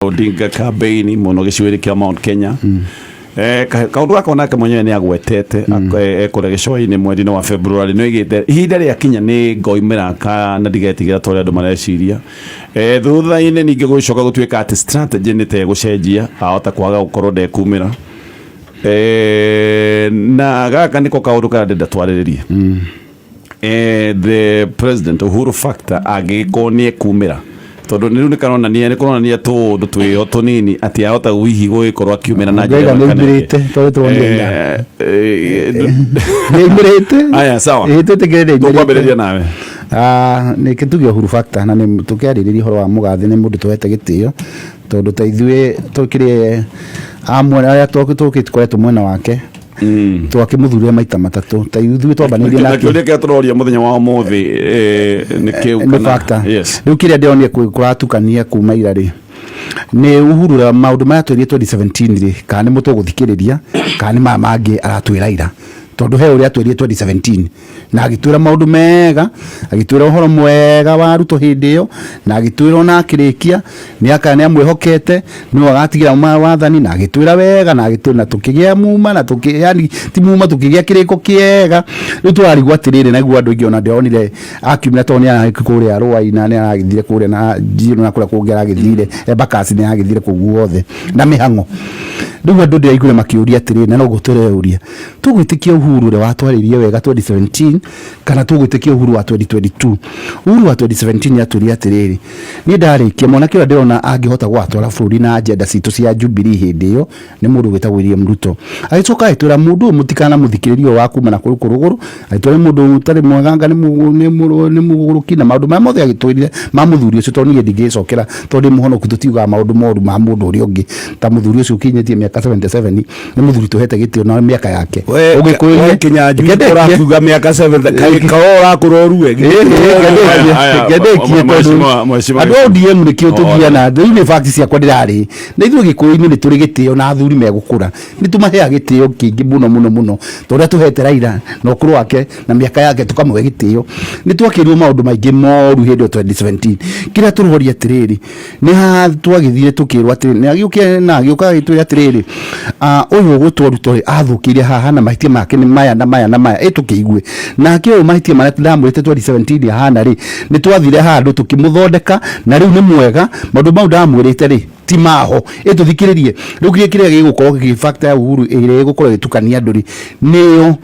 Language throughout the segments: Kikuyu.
Odinga campaign mũno gĩcigo-inĩ kĩa Mount Kenya. Kaũndũ gaka onake mwenyewe nĩ agwetete ekũrĩa gĩcũa-inĩ mweri-inĩ wa February, nĩ oigĩte ihinda rĩakinya nĩ ngoimĩra ka na ndigetigĩra ta ũrĩa andũ mareciria. Thutha-inĩ ningĩ gũgĩcoka gũtuĩka atĩ strategy nĩ ta ĩgũcenjia, ahota kwaga gũkorwo ndekumĩra. Na gaka nĩko kaũndũ karĩa ndĩrenda twarĩrĩrie. The president Uhuru factor angĩgĩkorwo nĩ ekumĩra, tondũ nĩ rĩu nĩ karonania, nĩ kũronania tũũndũ twĩho tũnini atĩ ahota hihi gũgĩkorwo akiumĩra na njĩra Ngaiga ĩmwe nĩ kana ĩngĩ. aumĩrĩte, tondũ tũronire ira. Nĩ aumĩrĩte. Aya, sawa. Ĩ, twĩtĩkĩre nĩ aumĩrĩte. Tũkwambĩrĩria nawe. Ah, nĩ kĩtuge Uhuru factor na nĩ tũkĩarĩrĩria ũhoro wa mũgathe, nĩ mũndũ tũhete gĩtĩo tondũ ta ithuĩ tũkĩrĩ a mwena arĩa tũkoretwo mwena wake, twakĩmũthurire maita matatũ, ta ithuĩ twambanĩirie Na nake. kĩũria kĩrĩa tũroria mũthenya wa ũmũthĩ nĩ kĩu nĩ factor. Yes. Rĩu kĩrĩa ndĩronire kũratukania kuma ira rĩ, nĩ Uhuru ra maũndũ maya twĩrire 2017 rĩ, kana nĩ mũtũgũthikĩrĩria kana nĩ maya mangĩ aratwĩra ira, tondũ he ũrĩa atwĩrire 2017 na agĩtwĩra maũndũ mega, agĩtwĩra ũhoro mwega wa Ruto hĩndĩ ĩyo, na agĩtwĩra ona akĩrĩkia nĩ aka nĩ amwĩhokete, nĩwe agatigĩra wathani, na agĩtwĩra wega na agĩtwĩra na tũkĩgĩa muma na tũkĩ, yani ti muma, tũkĩgĩa kĩrĩko kĩega. Rĩu tũrarigwo atĩrĩrĩ, naguo andũ aingĩ ona ndĩronire akiumĩra tondũ nĩ aragĩthiĩ kũrĩa Rũai na nĩ aragĩthire kũrĩa na Njirũ na kũrĩa kũngĩ aragĩthire Embakasi, nĩ aragĩthire kũu guothe na mĩhang'o. Rĩu andũ ndĩraiguire makĩũria atĩrĩrĩ, na noguo tũreyũria, tũgwĩtĩkia Uhuru ũrĩa watwarĩirie wega 2017 kana tũgwĩtĩkia Uhuru wa 2022? Uhuru wa 2017 atwĩrire atĩrĩrĩ, niĩ ndarĩkia, mwanake ũrĩa ndĩrona angĩhota gwatwara bũrũri na agenda citũ cia Jubilee hĩndĩ ĩyo nĩ mũndũ wĩtagwo William Ruto. Agĩcoka agĩtwĩra mũndũ ũyũ mũtikanamũthikĩrĩrie, ũyũ wa kuma na kũrũ rũgũrũ, agĩtwĩra nĩ mũndũ ũtarĩ mwega, anga nĩ mũgũrũki na maũndũ marĩa mothe agĩtwĩrire ma mũthuri ũcio, tondũ niĩ ndingĩcokera tondũ ndĩ mũhonoku, tũtiugaga maũndũ moru ma mũndũ ũrĩa ũngĩ. Ta mũthuri ũcio ũkinyĩtie mĩaka 77, nĩ mũthuri tũhete gĩtĩo na mĩaka yake. Ũgĩkũyũ-inĩ Kinyanjui. Reke ndĩkie. Ũrakiuga mĩaka 7 kaĩ kawa ũrakũra ũrue. Aya, ngendekie tondũ mheshimiwa- andũ a ODM nĩkĩo tũgiana thĩinĩ fact ciakwa ndĩrarĩ na ithuĩ Gĩkũyũ-inĩ nĩ tũrĩ gĩtĩo na athuri megũkũra nĩ tũmaheaga gĩtĩo kĩingĩ mũno mũno mũno, ta ũrĩa tũhete Raila na ũkũrũ wake na mĩaka yake tũkamũhe gĩtĩo. Nĩ twakĩrwo maũndũ maingĩ moru hĩndĩ ĩyo 2017. Kĩrĩa tũroria atĩrĩrĩ, nĩ haha twagĩthire tũkĩrwo atĩrĩ, nĩ agĩũkire na agĩũka agĩtwĩra atĩrĩrĩ, ũyũ ũgwĩtwo Ruto rĩ, athũkĩire haha na mahĩtia make nĩ maya na maya na maya, ĩ tũkĩigue nake ũyũ mahĩtia marĩa ndamwĩrĩte 2017 ahana rĩ, nĩ twathire handũ tũkĩmũthondeka na rĩu nĩ mwega, maũndũ mau ndamwĩrĩte rĩ ti maho, ĩ tũthikĩrĩrie. Rĩu kĩrĩa kĩrĩa gĩgũkorwo gĩ factor ya Uhuru ĩrĩa ĩgũkorwo ĩgĩtukania andũ rĩ, nĩyo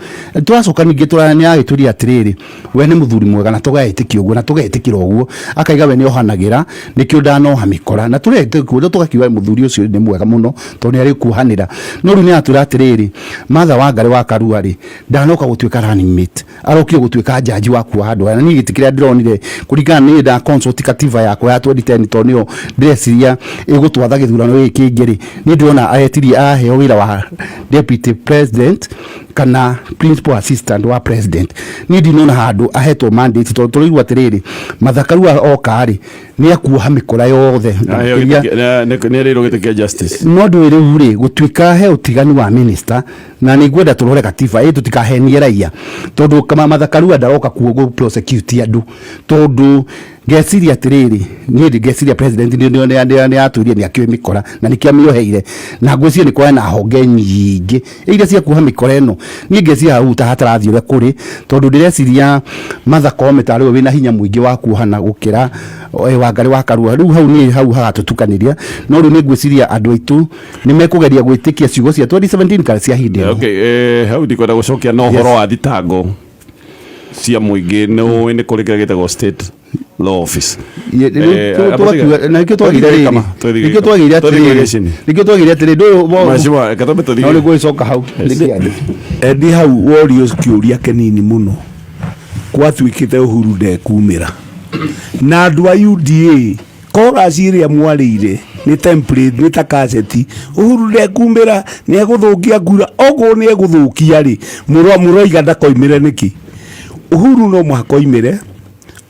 tũracoka ningĩ nĩ agĩtwĩrire atĩrĩrĩ, we nĩ mũthuri mwega na tũgetĩkia ũguo na tũgetĩkĩra ũguo, akaiga we nĩ ohanagĩra, nĩkĩo ndanoha mĩkora, na tũretĩkia ũguo tũgakiuga mũthuri ũcio nĩ mwega mũno tondũ nĩ arĩ kuohanĩra. No rĩu nĩ aratwĩra atĩrĩrĩ, Martha Wangari wa Karua rĩ, ndanoka gũtuĩka running mate, arokire gũtuĩka jaji wa kuoha andũ aya. Na niĩ gĩtĩ kĩrĩa ndĩronire kũringana niĩ nda consult katiba yakwa ya 2010, tondũ nĩyo ndĩreciria ĩgũtwatha gĩthurano gĩkĩ kĩngĩ rĩ, niĩ ndĩrona aretirie aheo wĩra wa deputy president kana principal assistant wa president. Niĩ ndinona handũ ahetwo mandate, tondũ tũraigua atĩrĩrĩ, Martha Karua oka rĩ, nĩ akuoha mĩkora yothe na makĩria. Nĩ erĩirwo gĩtĩ kĩa justice. No ndũĩ rĩu rĩ, gũtuĩka he ũtiganu wa minister, na nĩ ngwenda tũrore katiba ĩ, tũtikahenie raia, tondũ kama Martha Karua ndaroka kuo gũ prosecute andũ, tondũ ngeciria atĩrĩrĩ, niĩ ngeciria president nĩ atwĩrire nĩ akĩũĩ mĩkora na nĩkĩo amĩoheire, na ngwĩciria nĩ kũrĩ na honge nyingĩ iria cia kuoha mĩkora ĩno. Niĩ ngeciria hau ta hatarathiĩ ũrĩa kũrĩ, tondũ ndĩreciria Martha Koome tarĩ we wĩna hinya mũingĩ wa kuohana gũkĩra Wangari wa Karua. Rĩu hau niĩ hau hagatũtukanĩria, no rĩu nĩ ngwĩciria andũ aitũ nĩ mekũgeria gwĩtĩkia ciugo cia 2017 kana cia hĩndĩ ĩno. Okay, hau ndikwenda gũcokia, no ũhoro wa thitango cia mũingĩ, nĩ ũĩ nĩ kũrĩ kĩrĩa gĩtagwo State Law Office. Na nĩkĩo twagĩire rĩrĩ, nĩkĩo twagĩire atĩrĩrĩ, nĩkĩo twagĩire atĩrĩrĩ ndũyũ. Mheshimiwa, reke twambe tũthiĩ. No nĩ gũgĩcoka hau. Endi hau worio kĩũria kĩnini mũno, gwatuĩkĩte Uhuru ndekumĩra na andũ a UDA chorus ĩrĩa mwarĩire nĩ template, nĩ ta kaseti, Uhuru ndekumĩra, nĩ egũthũkia ngura. Okorwo nĩ egũthũkia rĩ, mũroiga ndakoimĩre nĩkĩ? Uhuru no mũhaka oimĩre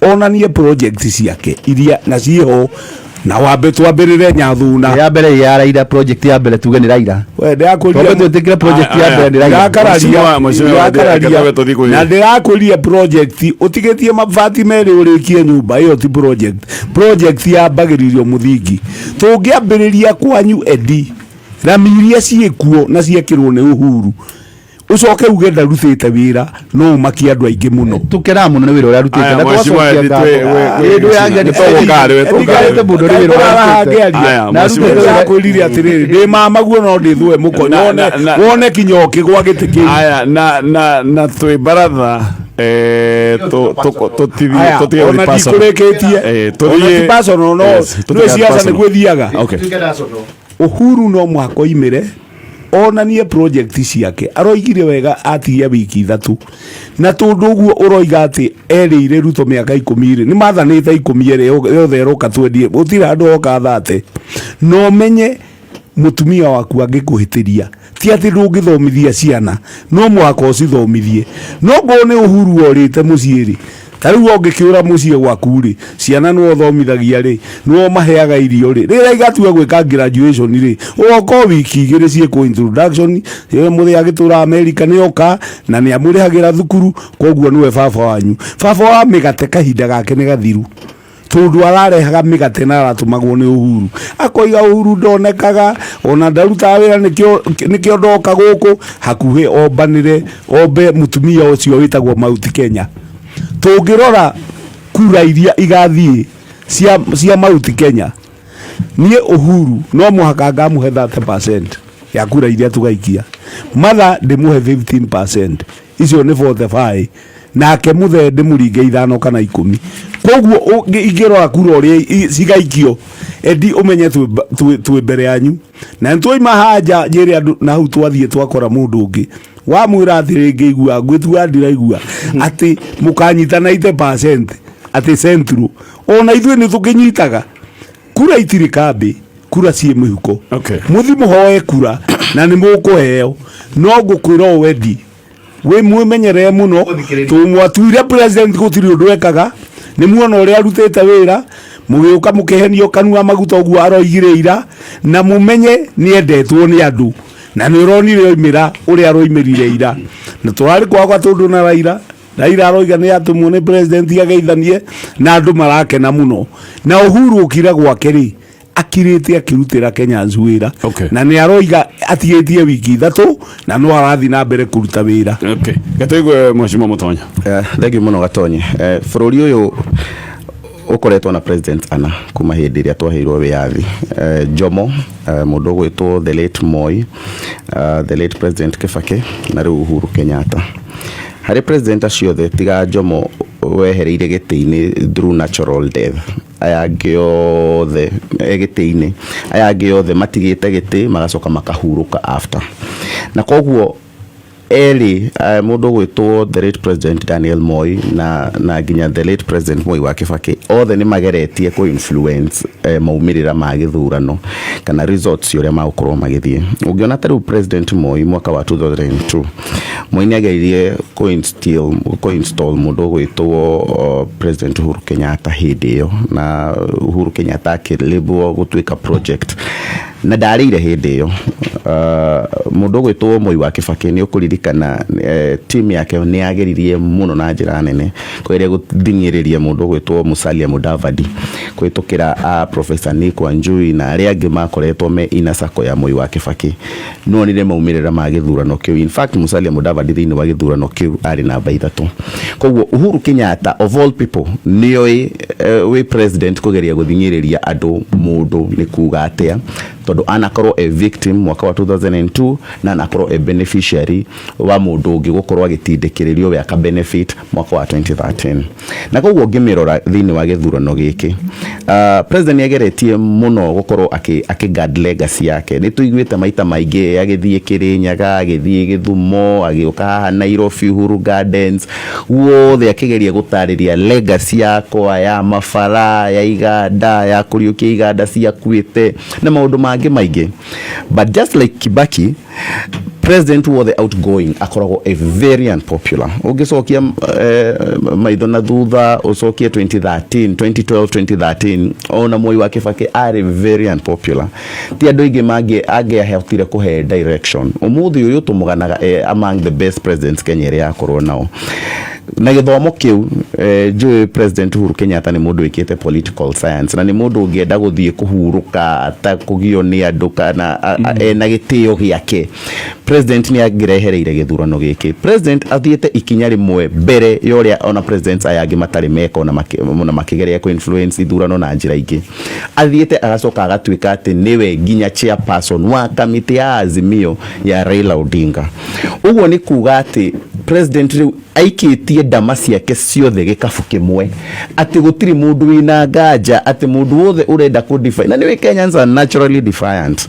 onanie project ciake iria na ciĩho. Na wambe twambĩrĩre Nyathuna. Ya mbere ya Raila, project ya mbere tuge nĩ Raila. We ndĩrakwĩrire. Twambe twĩtĩkĩre project ya mbere nĩ Raila. Ndĩrakararia. Mheshimiwa, Ndĩrakararia. reke tũthiĩ Na ndĩrakwĩrire project ũtigĩtie mabati merĩ ũrĩkie nyũmba ĩyo ti project. Project yambagĩrĩrio mũthingi. Tũngĩambĩrĩria kwanyu Edi, rami iria ciĩkuo na ciekĩrwo nĩ Uhuru, ũcoke uge ndarutĩte wĩra, no ũmakie andũ aingĩ mũno. Tukenaga mũno nĩ wĩra ũrĩa arutĩte Aya, na Mheshimiwa twacokia Edi, ngatho. Ĩndũ yake nĩ tũgũka rĩ, tũgũka rĩ. Edigarĩte mũno nĩ wĩra ũrĩa arutĩte. Aya, Na Mheshimiwa arutĩte wĩra- Ndakwĩrire atĩrĩrĩ, ndĩ mamaguo no ndĩthũe mũkonyo. Wone kinya ũkĩgwa gĩtĩ kĩu. Aya, na twĩ baratha, tũtithiĩ Aya, tũtige ona gũthiĩ personal. ndikũrĩkĩtie. Ona ti personal, no Yes, nĩ tũtige siasa personal. nĩguo ĩthiaga. Okay. Uhuru no mũhaka oimĩre onanie project ciake. Aroigire wega atigia wiki 3, na tondũ ũguo ũroiga atĩ erĩire Ruto mĩaka 10 rĩ, nĩ mathanĩte 10 ĩrĩ yothe ĩroka twendie, gũtirĩ handũ hoka thate. No menye mũtumia waku angĩkũhĩtĩria, ti atĩ ndũngĩthomithia ciana, no mũhaka ũcithomithie. No ngorwo nĩ Uhuru orĩte mũciĩ rĩ, ta rĩu ũngĩkĩũra mũciĩ gwaku rĩ, ciana nĩwe ũthomithagia rĩ, nĩwe ũmaheaga irio rĩ, rĩrĩa igatua gwĩka graduation rĩ, ũgoka o wiki 2 ciĩkwo introduction, mũthĩ agĩtũra America nĩ oka na nĩ amũrĩhagĩra thukuru, koguo nĩwe baba wanyu. Baba wa mĩgate kahinda gake nĩ gathiru, tondũ ararehaga mĩgate na aratũmagwo nĩ Uhuru. Akoiga Uhuru ndonekaga ona ndarutaga wĩra, nĩkĩo ndoka gũkũ hakuhĩ ombanĩre ombe mũtumia ũcio wĩtagwo Mount Kenya. Tũngĩrora kura iria igathiĩ cia Mount Kenya, niĩ Uhuru no mũhaka ngamũhe 30% ya kura iria tũgaikia, Martha ndĩmũhe 15%, icio nĩ 45, nake mũthee ndĩmũringe 5 kana 10. Koguo ingĩrora kura ũrĩa cigaikio, Edi, ũmenye twĩ mbere yanyu na nĩ twaima haja njĩre andũ na hau twathiĩ twakora mũndũ ũngĩ wamwĩra atĩ rĩngĩ igua ngwĩtua ndiraigua atĩ mũkanyita 90% atĩ Central, ona ithuĩ nĩ tũkĩnyitaga kura, itirĩ kambĩ, kura ciĩ mĩhuko. Mũthi mũhoe kura na nĩ mũkũheo, no ngũkwĩra ũũ Edi, wĩ mwĩmenyerere mũno. Tũmwatuire president, gũtirĩ ũndũ ekaga, nĩ muona ũrĩa arutĩte wĩra, mũgĩũka mũkĩhenio kanua maguta ũguo aroigire ira, na mũmenye nĩ endetwo nĩ andũ, na nĩ ũronire oimĩra ũrĩa aroimĩrire ira, na tũrarĩ kwakwa tũndũ na Raila. Raila aroiga nĩ atũmwo nĩ president ageithanie na andũ, marakena mũno. Na Uhuru ũkira gwake rĩ, akirĩte akĩrutĩra Kenyans wĩra. Na nĩ aroiga atigĩtie wiki 3 na no arathiĩ na mbere kũruta wĩra. Okay. Gatũigue Mheshimiwa Mũtonya. Thank you mũno Gatonye. Bũrũri ũyũ ũkoretwo na president ana kuma hĩndĩ ĩrĩa twaheirwo wĩyathi. Jomo, mũndũ ũgwĩtwo the late Moi, the late President Kibaki, na rĩu Uhuru Kenyatta. Harĩ president acio othe tiga Jomo wehereire gĩtĩ-inĩ through natural death, aya angĩ othe gĩtĩ-inĩ, aya angĩ othe matigĩte gĩtĩ magacoka makahurũka after. Na koguo erĩ, mũndũ ũgwĩtwo the late President Daniel Moi na nginya the late President Moi wa Kibaki, othe nĩ mageretie kũ influence maumĩrĩra ma gĩthurano kana results ũrĩa magũkorwo magĩthiĩ. Ũngĩona ta rĩu President Moi mwaka wa 2002, Moi nĩ ageririe kũ install mũndũ ũgwĩtwo President Uhuru Kenyatta hĩndĩ ĩyo, na Uhuru Kenyatta akĩlabel gũtuĩka project na ndarĩire hĩndĩ ĩyo. Mũndũ ũgwĩtwo Moi wa Kibaki, nĩ ũkũririkana, team yake nĩ yageririe mũno na njĩra nene kũgeria gũthing'ĩrĩria mũndũ ũgwĩtwo Musalia Mudavadi kũhĩtũkĩra Professor Nick Wanjui na arĩa angĩ makoretwo me inner circle ya Moi wa Kibaki. Nonire maumĩrĩra ma gĩthurano kĩu. In fact, Musalia Mudavadi thĩinĩ wa gĩthurano kĩu arĩ namba 3. Koguo Uhuru Kenyatta of all people nĩoĩ, wĩ president kũgeria gũthing'ĩrĩria andũ mũndũ nĩ kuga atĩa, tondũ anakorwo a victim mwaka wa 2002 na anakorwo a beneficiary wa mũndũ ũngĩ gũkorwo agĩtindĩkĩrĩrio we aka benefit mwaka wa 2013. Na koguo ngĩmĩrora thĩinĩ wa gĩthurano gĩkĩ, president nĩageretie mũno gũkorwo akĩ guard legacy yake. Nĩ tũiguĩte maita maingĩ agĩthiĩ Kĩrĩnyaga, agĩthiĩ Gĩthumo, agĩũka haha Nairobi Uhuru Gardens, guothe akĩgeria gũtarĩria legacy yakwa ya mabara, ya iganda, ya kũriũkia iganda ciakuĩte na maũndũ mangĩ maingĩ. But just like Kibaki, President wothe outgoing akoragwo a very unpopular. Ũngĩcokia maitho na thutha, ũcokie 2013, 2012, 2013, ona Moi wa Kibaki arĩ very unpopular. Ti andũ aingĩ mangĩ angĩahotire kũhe direction. Ũmũthĩ ũyũ tũmũganaga among the best presidents Kenya ĩrĩa yakorwo nao na gĩthomo kĩu. Njũĩ President Uhuru Kenyatta nĩ mũndũ wĩkĩte political science na nĩ mũndũ ũngĩenda gũthiĩ kũhurũka atakũgio nĩ andũ kana ena gĩtĩo gĩake. President nĩ angĩrehereire gĩthurano gĩkĩ. President athiĩte ikinya rĩmwe mbere ya ũrĩa ona presidents aya angĩ matarĩ meka, ona makĩgeria kũ influence ithurano na njĩra ingĩ. Athiĩte agacoka agatuĩka atĩ nĩwe nginya chairperson wa kamĩtĩ ya Azimio ya Raila Odinga. Ũguo nĩ kuga atĩ president rĩu aikĩtie ndama ciake ciothe gĩkabu kĩmwe, atĩ gũtirĩ mũndũ wĩna nganja atĩ mũndũ wothe ũrenda kũ defy, na nĩwe Kenyans are naturally defiant,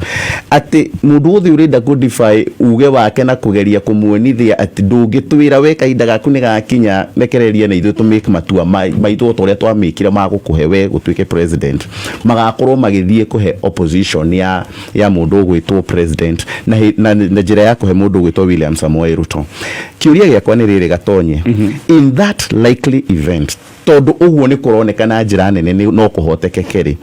atĩ mũndũ wothe ũrenda kũ defy uge wake na kũgeria kũmuonithia atĩ ndũngĩtwĩra we kahinda gaku nĩ gakinya, rekereria na ithuĩ tũmake matua maitũ o ta ũrĩa twamĩkire ma gũkũhe we gũtuĩke president, magakorwo magĩthiĩ kũhe opposition ya mũndũ ũgwĩtwo president na njĩra ya kũhe mũndũ ũgwĩtwo William Samoei Ruto. Kĩũria gĩakwa nĩ rĩrĩ, Gatonye, in that likely event, tondũ ũguo nĩ kũroneka na njĩra nene no kũhotekeke rĩ,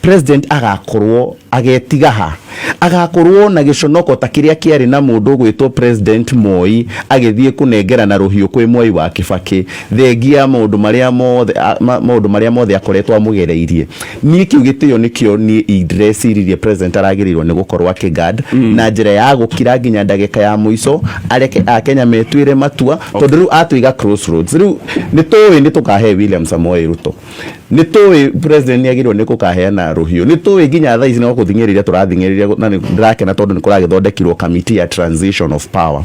president agakorwo agetiga ha agakorwo na gĩconoko ta kĩrĩa kĩarĩ na mũndũ ũgwĩtwo President Moi agĩthiĩ kũnengerana rũhiũ kwĩ Mwai wa Kibaki, thengia maũndũ marĩa mothe maũndũ marĩa mothe akoretwo amũgereirie? Niĩ kĩu gĩtĩo nĩkĩo niĩ ndĩreciririe president aragĩrĩirwo nĩ gũkorwo akĩguard na njĩra ya gũkira nginya ndagĩka ya mũico, areke akenya metuĩre matua, tondũ rĩu atũiga crossroads. Rĩu nĩ tũĩ nĩ tũkahe William Samoei Ruto, nĩ tũĩ president nĩ agĩrĩirwo nĩ gũkaheana rũhiũ, nĩ tũĩ nginya thaa ici no gũthing'ĩrĩria tũrathing'ĩrĩria, na nĩ ndĩrakena tondũ nĩ kũragĩthondekirwo committee ya transition of power.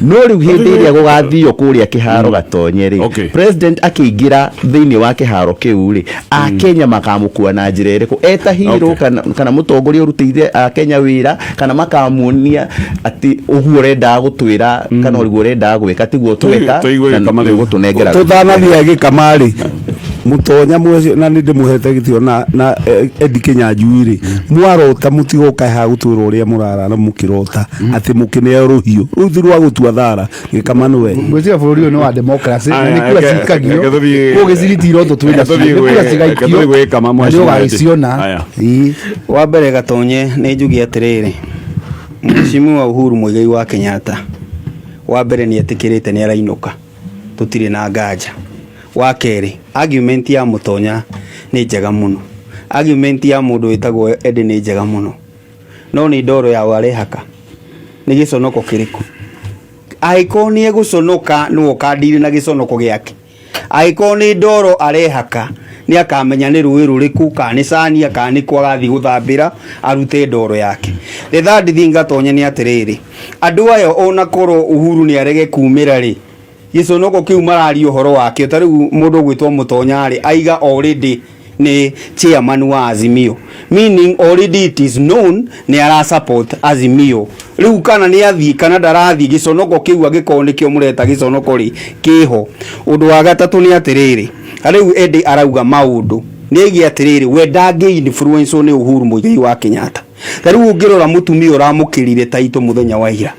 No rĩu hĩndĩ ĩrĩa gũgathio kũrĩa kĩharo, Gatonye rĩ, president akĩingĩra thĩinĩ wa kĩharo kĩu rĩ, akenya makamũkua na njĩra ĩrĩkũ eta hero kana mũtongoria ũrutĩire akenya wĩra, kana makamuonia atĩ ũguo ũrendaga gũtwĩra kana ũguo ũrendaga gwĩka tiguo tweka Tũigue na gĩkama rĩu. gũtũnengera? Tũtanathia gĩkama-rĩ, mũtonya mweci na nĩ ndĩmũhete gĩtĩo na Eddie Kĩnyanjui rĩ, mwarota mũtigoka haha gũtwĩra ũrĩa mũrarara mũkĩrota atĩ mũkĩneo rũhiũ rũu ti rwa gũtua thara. Gĩkama nĩwe. Ngwĩciria bũrũri ũyũ nĩ wa democracy na Aya, nĩ kura cikagio. reke tũthiĩ- Kũu gĩciri ti iroto twĩ reke nacio, tũthiĩ nĩ kura reke cigaikio tũthiĩ gwĩ Kama na nĩ mheshimiwa Eddie. ũgagĩciona. Aya. Ĩĩ. Wa mbere, Gatonye, nĩ njuge atĩrĩrĩ, Mheshimiwa Uhuru Muigai wa Kenyatta wa mbere nĩ etĩkĩrĩte nĩ arainũka, tũtirĩ na nganja. Wa kerĩ, argument ya Mũtonya nĩ njega mũno, argument ya mũndũ wĩtagwo Eddie nĩ njega mũno, no nĩ ndoro yao arehaka, nĩ gĩconoko kĩrĩkũ? Angĩkorwo nĩ egũconoka, nĩwe ũkandiri na gĩconoko gĩake. Angĩkorwo nĩ ndoro arehaka, nĩ akamenya nĩ rũĩ rũrĩkũ, kana nĩ cania, kana nĩ kũ agathiĩ gũthambĩra arute ndoro yake. The third thing, Gatonye, nĩ atĩrĩrĩ, andũ aya ona korwo Uhuru nĩ arege kumĩra rĩ, gĩconoko kĩu mararia ũhoro wakĩo, ta rĩu mũndũ ũgwĩtwo Mũtonya rĩ, aiga already nĩ chairman wa Azimio, meaning already it is known nĩ ara support Azimio. Rĩu kana nĩ athiĩ kana ndarathiĩ, gĩconoko kĩu angĩkorwo nĩkĩo mũreta gĩconoko rĩ, kĩho. Ũndũ wa gatatũ nĩ atĩrĩrĩ, rĩu Eddie arauga maũndũ nĩ aige atĩrĩrĩ, we ndangĩ influence nĩ Uhuru Muigai wa Kenyatta. Ta rĩu ũngĩrora mũtumia ũramũkĩrire taitũ mũthenya wa ira,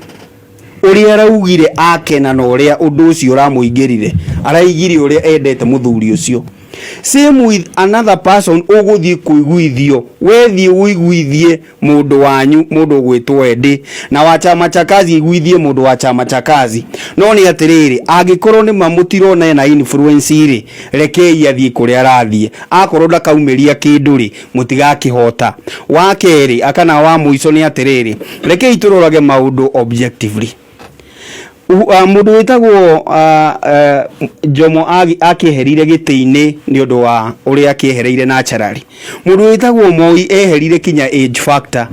ũrĩa araugire akena na ũrĩa ũndũ ũcio ũramũingĩrire, araigire ũrĩa endete mũthuri ũcio. Same with another person ũgũthiĩ kũiguithio, wethiĩ ũiguithie mũndũ wanyu, mũndũ ũgwĩtwo Eddie na wa chama cha kazi, iguithie mũndũ wa chama cha kazi. No nĩ atĩrĩrĩ, angĩkorwo nĩ ma mũtirona ena influence rĩ, rekei athiĩ kũrĩa arathiĩ. Akorwo ndakaumĩria kĩndũ rĩ, mũtigakĩhota. Wa kerĩ akana wa mũico nĩ atĩrĩrĩ, rekei tũrorage maũndũ objectively. Mũndũ wĩtagwo Jomo akĩeherire gĩtĩ-inĩ nĩ ũndũ wa ũrĩa akĩehereire naturally. Mũndũ wĩtagwo Moi eherire kinya age factor.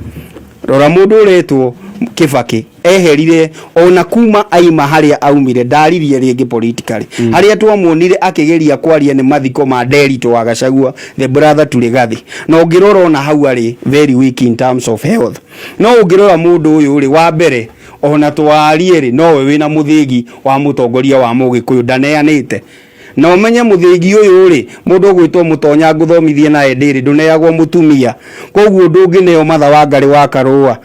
Rora mũndũ ũretwo Kibaki eherire ona kuma aima harĩa aumire, ndaririe rĩngĩ politically. Harĩa twamuonire akĩgeria kwaria nĩ mathiko ma Nderitu wa Gachagua, the brother to Rigathi, na ũngĩrora ona hau arĩ very weak in terms of health. No ũngĩrora mũndũ ũyũ rĩ, wa mbere ona twarie rĩ, nowe wĩna mũthĩgi wa mũtongoria wa mũgĩkũyũ ndaneanĩte, na ũmenye mũthĩgi ũyũ rĩ, mũndũ ũgwĩtwo Mũtonya ngũthomithie na Eddie rĩ, ndũneagwo mũtumia, koguo ndũngĩneo Matha wa Ngarĩ wa Karũa.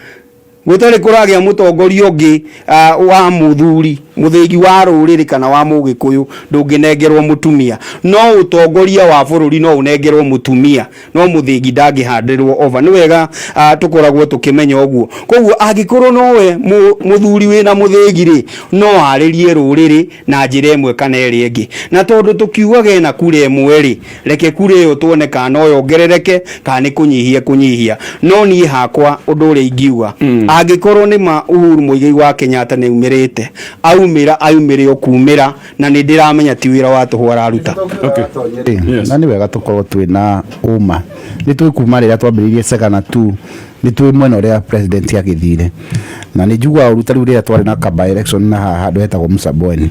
Gũtarĩ kũragĩa mũtongoria ũngĩ wa mũthuri, mũthĩgi wa rũrĩrĩ kana wa mũgĩkũyũ, ndũngĩnengerwo mũtumia. No ũtongoria wa bũrũri no ũnengerwo mũtumia, no mũthĩgi ndangĩhandĩrwo over. Nĩ wega tũkoragwo tũkĩmenya ũguo. Koguo angĩkorwo nowe mũthuri wĩna mũthĩgi rĩ, no arĩrie rũrĩrĩ na njĩra ĩmwe kana ĩrĩa ĩngĩ. Na tondũ tũkiugaga ena kura ĩmwe rĩ, reke kura ĩyo tuone kana no yongerereke kana nĩ kũnyihia kũnyihia. No niĩ hakwa ũndũ ũrĩa ingiuga, angĩkorwo nĩ ma Uhuru Muigai wa Kenyatta nĩ aumĩrĩte, aumĩra aumĩre o kumĩra, na nĩ ndĩramenya ti wĩra wa tũhũ araruta. Na nĩ wega tũkorwo twĩna ũma, nĩ tũĩ kuma rĩrĩa twambĩrĩirie Sagana tu, nĩ tũĩ mwena ũrĩa president agĩthire, na nĩ njiguaga ũru ta rĩu rĩrĩa twarĩ na ka by election na haha handũ hetagwo Msambweni,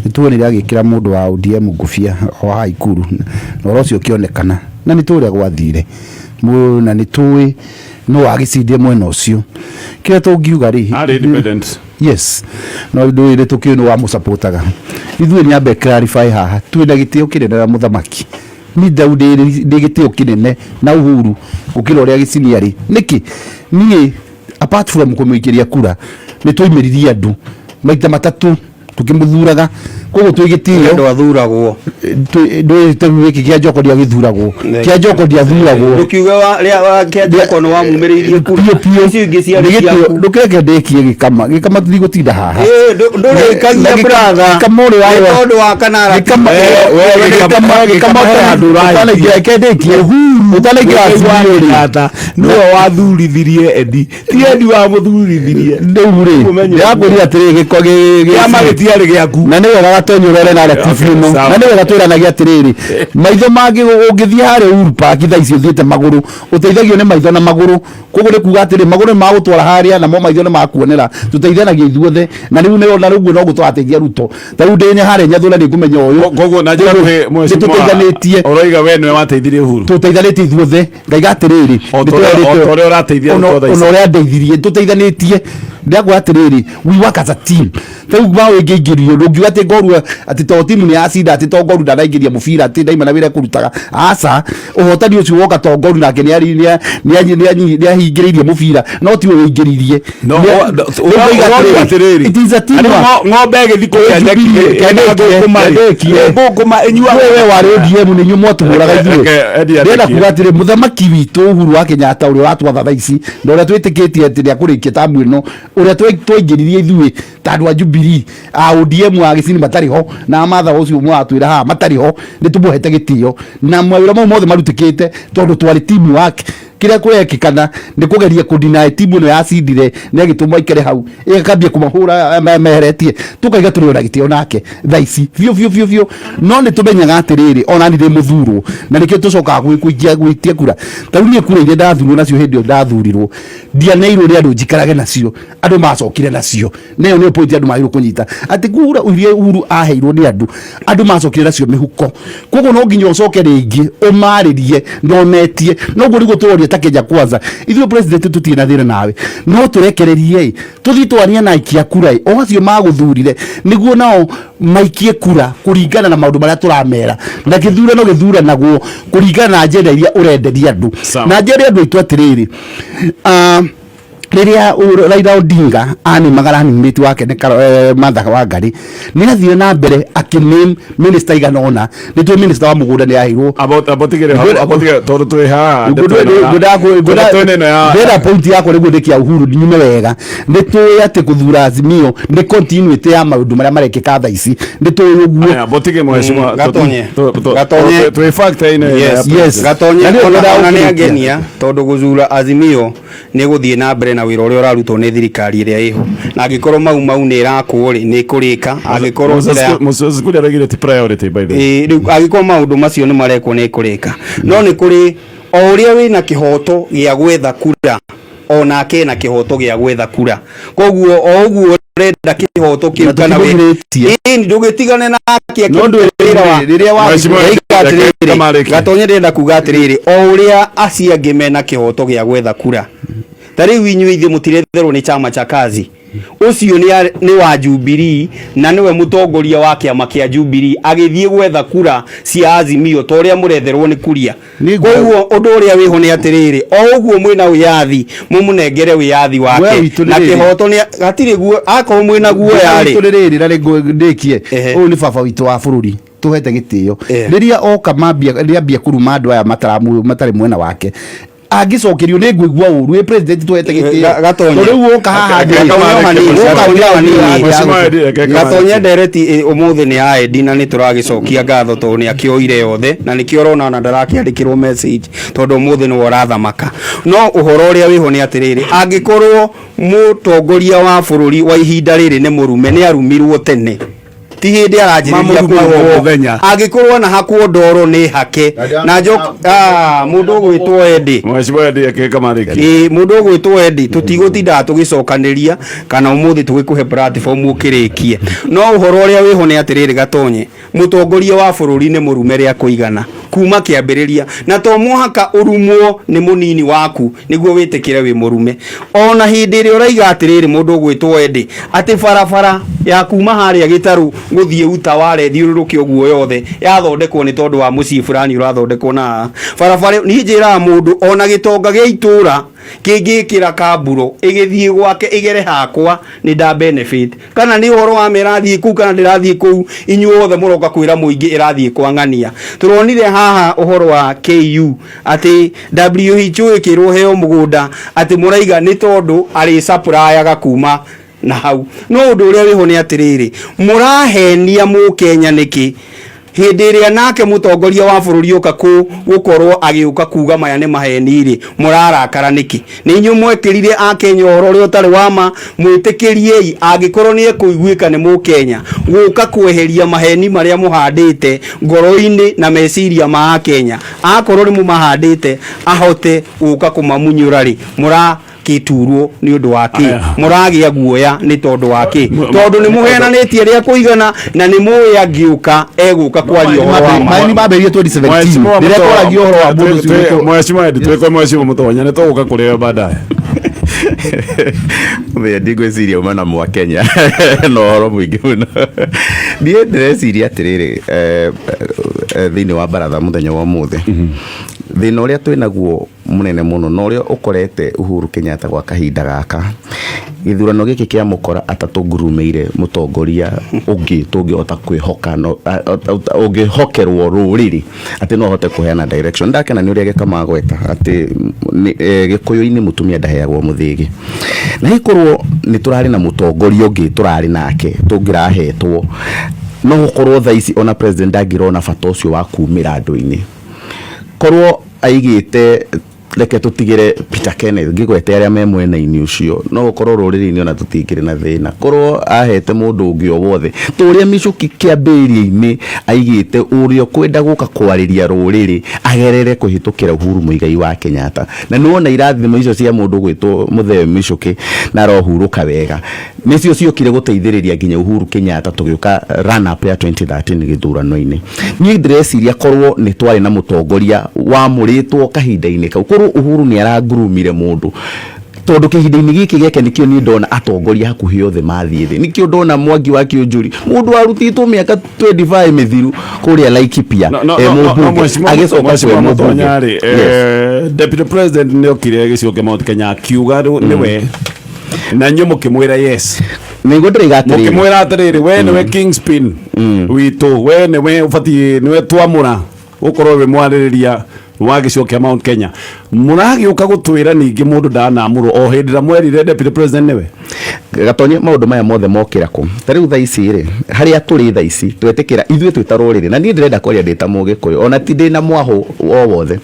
nĩ tuonire agĩkĩra mũndũ wa ODM ngũbia o haha Ikuru, na ũhoro ũcio ũkĩonekana, na nĩ tũĩ ũrĩa gwathire, na nĩ tũĩ no agĩcindire mwena ũcio. Kĩrĩa tũngiuga rĩ, Arĩ independent. Yes, no ndũĩ nĩ tũkĩũĩ nĩ wamũcapotaga. Ithuĩ nyambe clarify haha, twĩna gĩtĩo kĩnene na mũthamaki. Niĩ ndau ndĩ gĩtĩo kĩnene na Uhuru gũkĩra ũrĩa Gĩcinia arĩ. Nĩkĩ? Niĩ apart from kũmũikĩria kura, nĩ twaimĩririe andũ maita matatũ tũkĩmũthuraga, koguo twĩ gĩtĩo. Andũ athuragwo. Ndũĩ ta rĩu gĩkĩ kĩa Njoko ndiagĩthuragwo, kĩa Njoko ndiathuragwo. Ndũkiuge wa rĩa wa kĩa Njoko nĩ wamumĩrĩirie kura. Biũ biũ. Icio ingĩ ciarĩ Nĩ gĩtĩo. ciaku. Ndũkĩreke ndĩkie gĩkama, gĩkama tũtigũtinda haha. Ĩĩ, ndũrĩkagia brother. Gĩkama ũrĩ wa Nĩ tondũ wa kanara. Gĩkama We, gĩkama gĩkama he handũ ũrahitia. ũtanaingĩra reke ndĩkie ũtanaingĩra Muigai wa studio rĩ. Kenyatta nĩwe wathurithirie Edi, ti Edi wamũthurithirie. Rĩu rĩ, Ũmenye ndĩrakwĩrire atĩrĩ, gĩko kĩama gĩtiarĩ gĩaku. Na nĩ wega Gatonyi ũrore narrative ĩno. Sawa. Na nĩ wega twĩranagia atĩrĩrĩ, maitho mangĩ ũngĩthiĩ harĩa Uhuru Park thaa ici ũthiĩte magũrũ, ũteithagio nĩ maitho na magũrũ. Koguo nĩ kuga atĩrĩ, magũrũ nĩ magũtwara harĩa namo maitho nĩ makuonera. Tũteithanagia ithuothe, na rĩu nĩ na rĩu no tũrateithia Ruto. Ta rĩu ndĩ harĩa Nyathũra nĩ ngũmenya ũyũ. Koguo na njĩra Koguo nguhĩ, nĩ mheshimiwa, tũteithanĩtie. ũroiga we nĩwe wateithirie Uhuru. Tũteithanĩtie ithuothe. Ngaiga atĩrĩrĩ, O ta ũrĩa- o ta ũrĩa ũrateithia Ruto thaa ici. ona ũrĩa ndeithirie, tũteithanĩtie. Ndĩrakwĩra atĩrĩrĩ, we work as a team. Ta rĩu bao ĩngĩingĩrio, ndũngiuga atĩ ngoru atĩ to timu nĩ yacinda, atĩ to ngoru ndanaingĩria mũbira, atĩ ndaima na wĩra ekũrutaga. Aca, ũhotani ũcio woka to ngoru nake nĩahingĩrĩirie mũbira, no tiwe wĩingĩririe. No, Nĩngũiga ũroria atĩrĩrĩ, atĩrĩrĩ, it is a team Arĩ work. ng'ombe ĩgĩthiĩ kũrĩa nyeki Jubilee, ĩna kĩandĩkie, ngũkũma rĩ, kĩandĩkie. ngũkũma ĩnyuaga. We warĩ ODM nĩ inyuĩ mwatũhũraga ithuĩ. Reke Eddie Ndĩrenda arĩkie. kuga atĩrĩ, mũthamaki witũ Uhuru wa Kenyatta ũrĩa ũratwatha thaa ici na ũrĩa twĩtĩkĩtie atĩ nĩakũrĩkia tamu ĩno, ũrĩa twaingĩririe ithuĩ ta andũ a Jubilee, a ODM, a Gĩcini matarĩ ho, na a Martha ũcio mũratwĩra haha matarĩ ho, nĩ tũmũhete gĩtĩo na mawĩra mau mothe marutĩkĩte tondũ twarĩ team work. Kĩrĩa kũrekĩkana nĩ kũgeria kũdeny timu ĩno yacindire, nĩ agĩtũmwo aikare hau ĩgakambia kũmahũra meheretie, tũkaiga tũrĩ ona gĩtĩo nake thaa ici biũ biũ biũ biũ. No nĩ tũmenyaga atĩrĩrĩ, ona niĩ ndĩ mũthurwo, na nĩkĩo tũcokaga gwĩtia kura. Ta rĩu niĩ kura iria ndathurwo nacio hĩndĩ ĩyo ndathurirwo, ndianeirwo nĩ andũ njikarage nacio, andũ macokire nacio. Na ĩyo nĩyo point andũ magĩrĩirwo kũnyita, atĩ kura iria Uhuru aheirwo nĩ andũ, andũ macokire nacio mĩhuko. Koguo no nginya ũcoke rĩngĩ ũmarĩrie na ũmetie. Noguo nĩguo tũroria ta Kenya Kwanza, ithuĩ president tũtirĩ na thĩna nawe, no tũrekererie ĩ, tũthiĩ twarie na aikia kura ĩ, o acio magũthurire, nĩguo nao maikie kura kũringana na maũndũ marĩa tũramera. Na gĩthurano gĩthuranagwo kũringana na agenda iria ũrenderia andũ. Sawa. Na njĩre andũ aitũ atĩrĩrĩ, rĩrĩa Raila Odinga anĩmaga running mate wake nĩ Martha Wangari, nĩ athire na mbere akĩname minister igana ũna. Nĩ tũĩ minister wa mũgũnda nĩ aheirwo. Abotigere abotigere tondũ twĩ haha ndeto ĩno ndeto ĩno ya Ndĩrenda point yakwa nĩguo ndĩkia Uhuru nyume wega. Nĩ tũĩ atĩ gũthura Azimio nĩ continuity ya maũndũ marĩa marekĩka thaa ici, nĩ tũĩ ũguo. Aya, botige mheshimiwa. Gatonye. Gatonye. Twĩ factor ĩno Yes. Yes. Gatonye Na nĩ ona ũndũ ona nĩ ũkĩrĩkia. angenia tondũ gũthura Azimio nĩ gũthiĩ na mbere na wĩra ũrĩa ũrarutwo nĩ thirikari ĩrĩa ĩho, na angĩkorwo mau mau nĩ ĩrakwo rĩ, nĩ ĩkũrĩka. Angĩkorwo njĩra ya Moses Kuria araugire ti priority, by the way. Ĩĩ, rĩu angĩkorwo maũndũ macio nĩ marekwo nĩ ĩkũrĩka. No nĩ kũrĩ o ũrĩa wĩna kĩhoto gĩa gwetha kura, onake ena kĩhoto gĩa gwetha kura. Koguo o ũguo ũrenda kĩhoto kĩu Na kana wĩ tũtimũgirĩtie. Ĩĩ, ndũgĩtigane nake. No ndwĩre wĩra wa rĩrĩa wa Mheshimiwa, Ndĩroiga reke atĩrĩrĩ, kamarĩkie. Gatonye, ndĩrenda kuga atĩrĩrĩ, o ũrĩa acio angĩ mena kĩhoto gĩa gwetha kura, ta rĩu inyuĩ ithuĩ mũtiretherwo nĩ chama cha kazi. Ũcio nĩ wa Jubilee na nĩwe mũtongoria wa kĩama kĩa Jubilee, agĩthiĩ gwetha kura cia Azimio ta ũrĩa mũretherwo nĩ Kuria. Koguo ũndũ ũrĩa wĩho nĩ atĩrĩrĩ, o ũguo mwĩna wĩyathi, mũmũnengere wĩyathi Guoya wake witũ nĩ na rĩrĩ. kĩhoto nĩ hatirĩ guo akorwo mwĩna guoya witũ rĩ. nĩ rĩrĩ na rĩngũ ndĩkie. Ehe. Ũyũ nĩ baba witũ wa bũrũri tũhete gĩtĩo. Eh. Rĩrĩa oka mambia rĩambia kũruma andũ aya matarĩ mwena wake, angĩcokerio nĩ ngũigua ũru. Ĩ president tũhete gĩtĩo. Gatonye. Tondũ rĩu woka haha Gatonye ndĩ- o hanini, woka Gatonye o hanini. Mheshimiwa Eddie, reke Gatonye, ndereti ũmũthĩ nĩ ya Eddie na nĩ tũragĩcokia ngatho tondũ nĩ akĩoire yothe na nĩkĩo ũrona ona ndarakĩandĩkĩrwo message tondũ ũmũthĩ nĩwe ũrathamaka. No ũhoro ũrĩa wĩho nĩ atĩrĩrĩ, angĩkorwo mũtongoria wa bũrũri wa ihinda rĩrĩ nĩ mũrume, nĩ arumirwo tene, ti hĩndĩ aranjĩrĩria Mamũrumaga o kũrumwo. mũthenya. Angĩkorwo ona hakwo ndoro nĩ hake na njo mũndũ ũgwĩtwo Eddie. Mheshimiwa Eddie, reke kamarĩkie. Ĩĩ, mũndũ ũgwĩtwo Eddie, tũtigũtindaga tũgĩcokanĩria kana ũmũthĩ tũgĩkũhe platform ũkĩrĩkie, no ũhoro ũrĩa wĩho nĩ atĩrĩrĩ, Gatonye, mũtongoria wa bũrũri nĩ mũrume rĩa kũigana kuma kĩambĩrĩria, na to mũhaka ũrumwo nĩ mũnini waku nĩguo wĩtĩkĩre wĩ mũrume. Ona hĩndĩ ĩrĩa ũraiga atĩrĩrĩ, mũndũ ũgwĩtwo Eddie, atĩ barabara ya kuma harĩa gĩtarũ gũthiĩ Utawala ĩthiũrũrũke ũguo yothe yathondekwo nĩ tondũ wa mũciĩ fulani ũrathondekwo na haha barabara ĩyo. Niĩ njĩraga mũndũ ona gĩtonga gĩa itũra kĩngĩkĩra kamburo ĩgĩthiĩ gwake ĩgere hakwa, nĩ nda benefit. Kana nĩ ũhoro wa ma ĩrathiĩ kũu kana ndĩrathiĩ kũu, inyuothe mũroka kwĩra mũingĩ ĩrathiĩ kwang'ania. Tũronire haha ũhoro wa KU atĩ WHO ĩkĩrwo heo mũgũnda atĩ mũraiga nĩ tondũ arĩ supplyaga kuma na hau. No ũndũ ũrĩa wĩho nĩ atĩrĩrĩ, mũrahenia mũkenya nĩkĩ hĩndĩ ĩrĩa nake mũtongoria wa bũrũri ũka kũ gũkorwo agĩũka kuga maya nĩ maheni rĩ, mũrarakara nĩkĩ? Nĩ inyuĩ mwekĩrire akenya ũhoro ũrĩa ũtarĩ wa ma. Mwĩtĩkĩriei angĩkorwo nĩ ekũiguĩka nĩ mũkenya gũka kweheria maheni marĩa mũhandĩte ngoro-inĩ na meciria ma akenya. Akorwo nĩ mũmahandĩte ahote gũka kũmamunyũra rĩ, mũrakĩturwo nĩ ũndũ wa kĩ? Aya. Mũragĩa guoya nĩ tondũ wa kĩ? Tondũ nĩ mũheananĩtie rĩa kũigana na nĩ mũĩ angĩũka egũka kwaria ũhoro wa ma. Maheni mambĩrĩirie 2017 Mheshimiwa rĩrĩa twaragia ũhoro wa mũndũ ũcio Mheshimiwa Eddie, twĩkwe Mheshimiwa Mũtonya, nĩ tũgũka kũrĩ we baadaye. Mũthenya ndigwĩciria uma na mwa Kenya na ũhoro mũingĩ mũno. Niĩ ndĩreciria atĩrĩrĩ, thĩinĩ wa baratha mũthenya wa ũmũthĩ, thĩna ũrĩa twĩnaguo mũnene mũno na ũrĩa ũkorete Uhuru Kenyatta gwa kahinda gaka, gĩthurano gĩkĩ kĩa mũkora atatũngurumĩire mũtongoria ũngĩ tũngĩhota kwĩhoka, no ũngĩhokerwo rũrĩrĩ atĩ no ahote kũheana direction. Ndakena nĩ ũrĩa Gĩkama agweta atĩ gĩkũyũ-inĩ mũtumia ndaheagwo mũthĩgi, na gĩkorwo nĩ tũrarĩ na mũtongoria ũngĩ tũrarĩ nake tũngĩrahetwo, no gũkorwo thaa ici ona president ndangĩrona bata ũcio wa kumĩra andũ-inĩ. Korwo aigĩte reke tũtigĩre Peter Kenneth, ngĩgwete arĩa me mwena-inĩ ũcio, no gũkorwo rũrĩrĩ-inĩ ona tũtingĩrĩ na thĩna. Korwo ahete mũndũ ũngĩ o wothe ta ũrĩa Michuki kĩambĩrĩria-inĩ aigĩte ũrĩa ũkwenda gũka kwarĩria rũrĩrĩ agerere kũhĩtũkĩra Uhuru Muigai wa Kenyatta, na nĩ wona irathimo icio cia mũndũ gwĩtwo Mũthee Michuki na arohurũka wega, nĩcio ciokire gũteithĩrĩria nginya Uhuru Kenyatta tũgĩũka run up ya 2013 gĩthurano-inĩ. Niĩ ndĩreciria korwo nĩ twarĩ na mũtongoria wamũrĩtwo kahinda-inĩ kau, korwo Uhuru nĩ arangurumire mũndũ, tondũ kĩhinda-inĩ gĩkĩ gĩake nĩkĩo niĩ ndona atongoria hakuhĩ othe mathiĩ thĩ. Nĩkĩo ndona Mwangi wa Kĩũnjũri, mũndũ warutĩtwo mĩaka 25 mĩthiru kũrĩa Laikipia No, no, e no, no, mũmbunge, Mheshimiwa agĩcoka kwĩ Mheshimiwa mũmbunge. Mũtonya rĩ, Yes. Deputy President nĩ okire gĩcigo kĩa Mount Kenya akiuga rĩu nĩwe, na inyuĩ mũkĩmwĩra yes. Nĩguo ndĩraiga atĩrĩrĩ, Mũkĩmwĩra atĩrĩrĩ, we nĩwe kingpin witũ, we nĩwe ũbatiĩ, nĩwe twamũra ũkorwo wĩ mwarĩrĩria wa gĩcigo kĩa Mount Kenya. Mũragĩũka gũtwĩra ningĩ mũndũ ndanamũrwo o hĩndĩ ĩrĩa mwerire deputy president nĩwe. Gatonye, maũndũ maya mothe mokĩra kũ? Ta rĩu thaa ici rĩ, harĩa tũrĩ thaa ici twetĩkĩra ithuĩ twĩ ta rũrĩrĩ, na niĩ ndĩrenda kwaria ndĩ ta mũgĩkũyũ, ona ti ndĩ na mwahũ o wothe,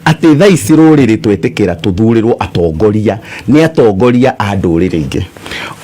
atĩ thaa ici rũrĩrĩ twetĩkĩra tũthurĩrwo atongoria nĩ atongoria a ndũrĩrĩ ingĩ.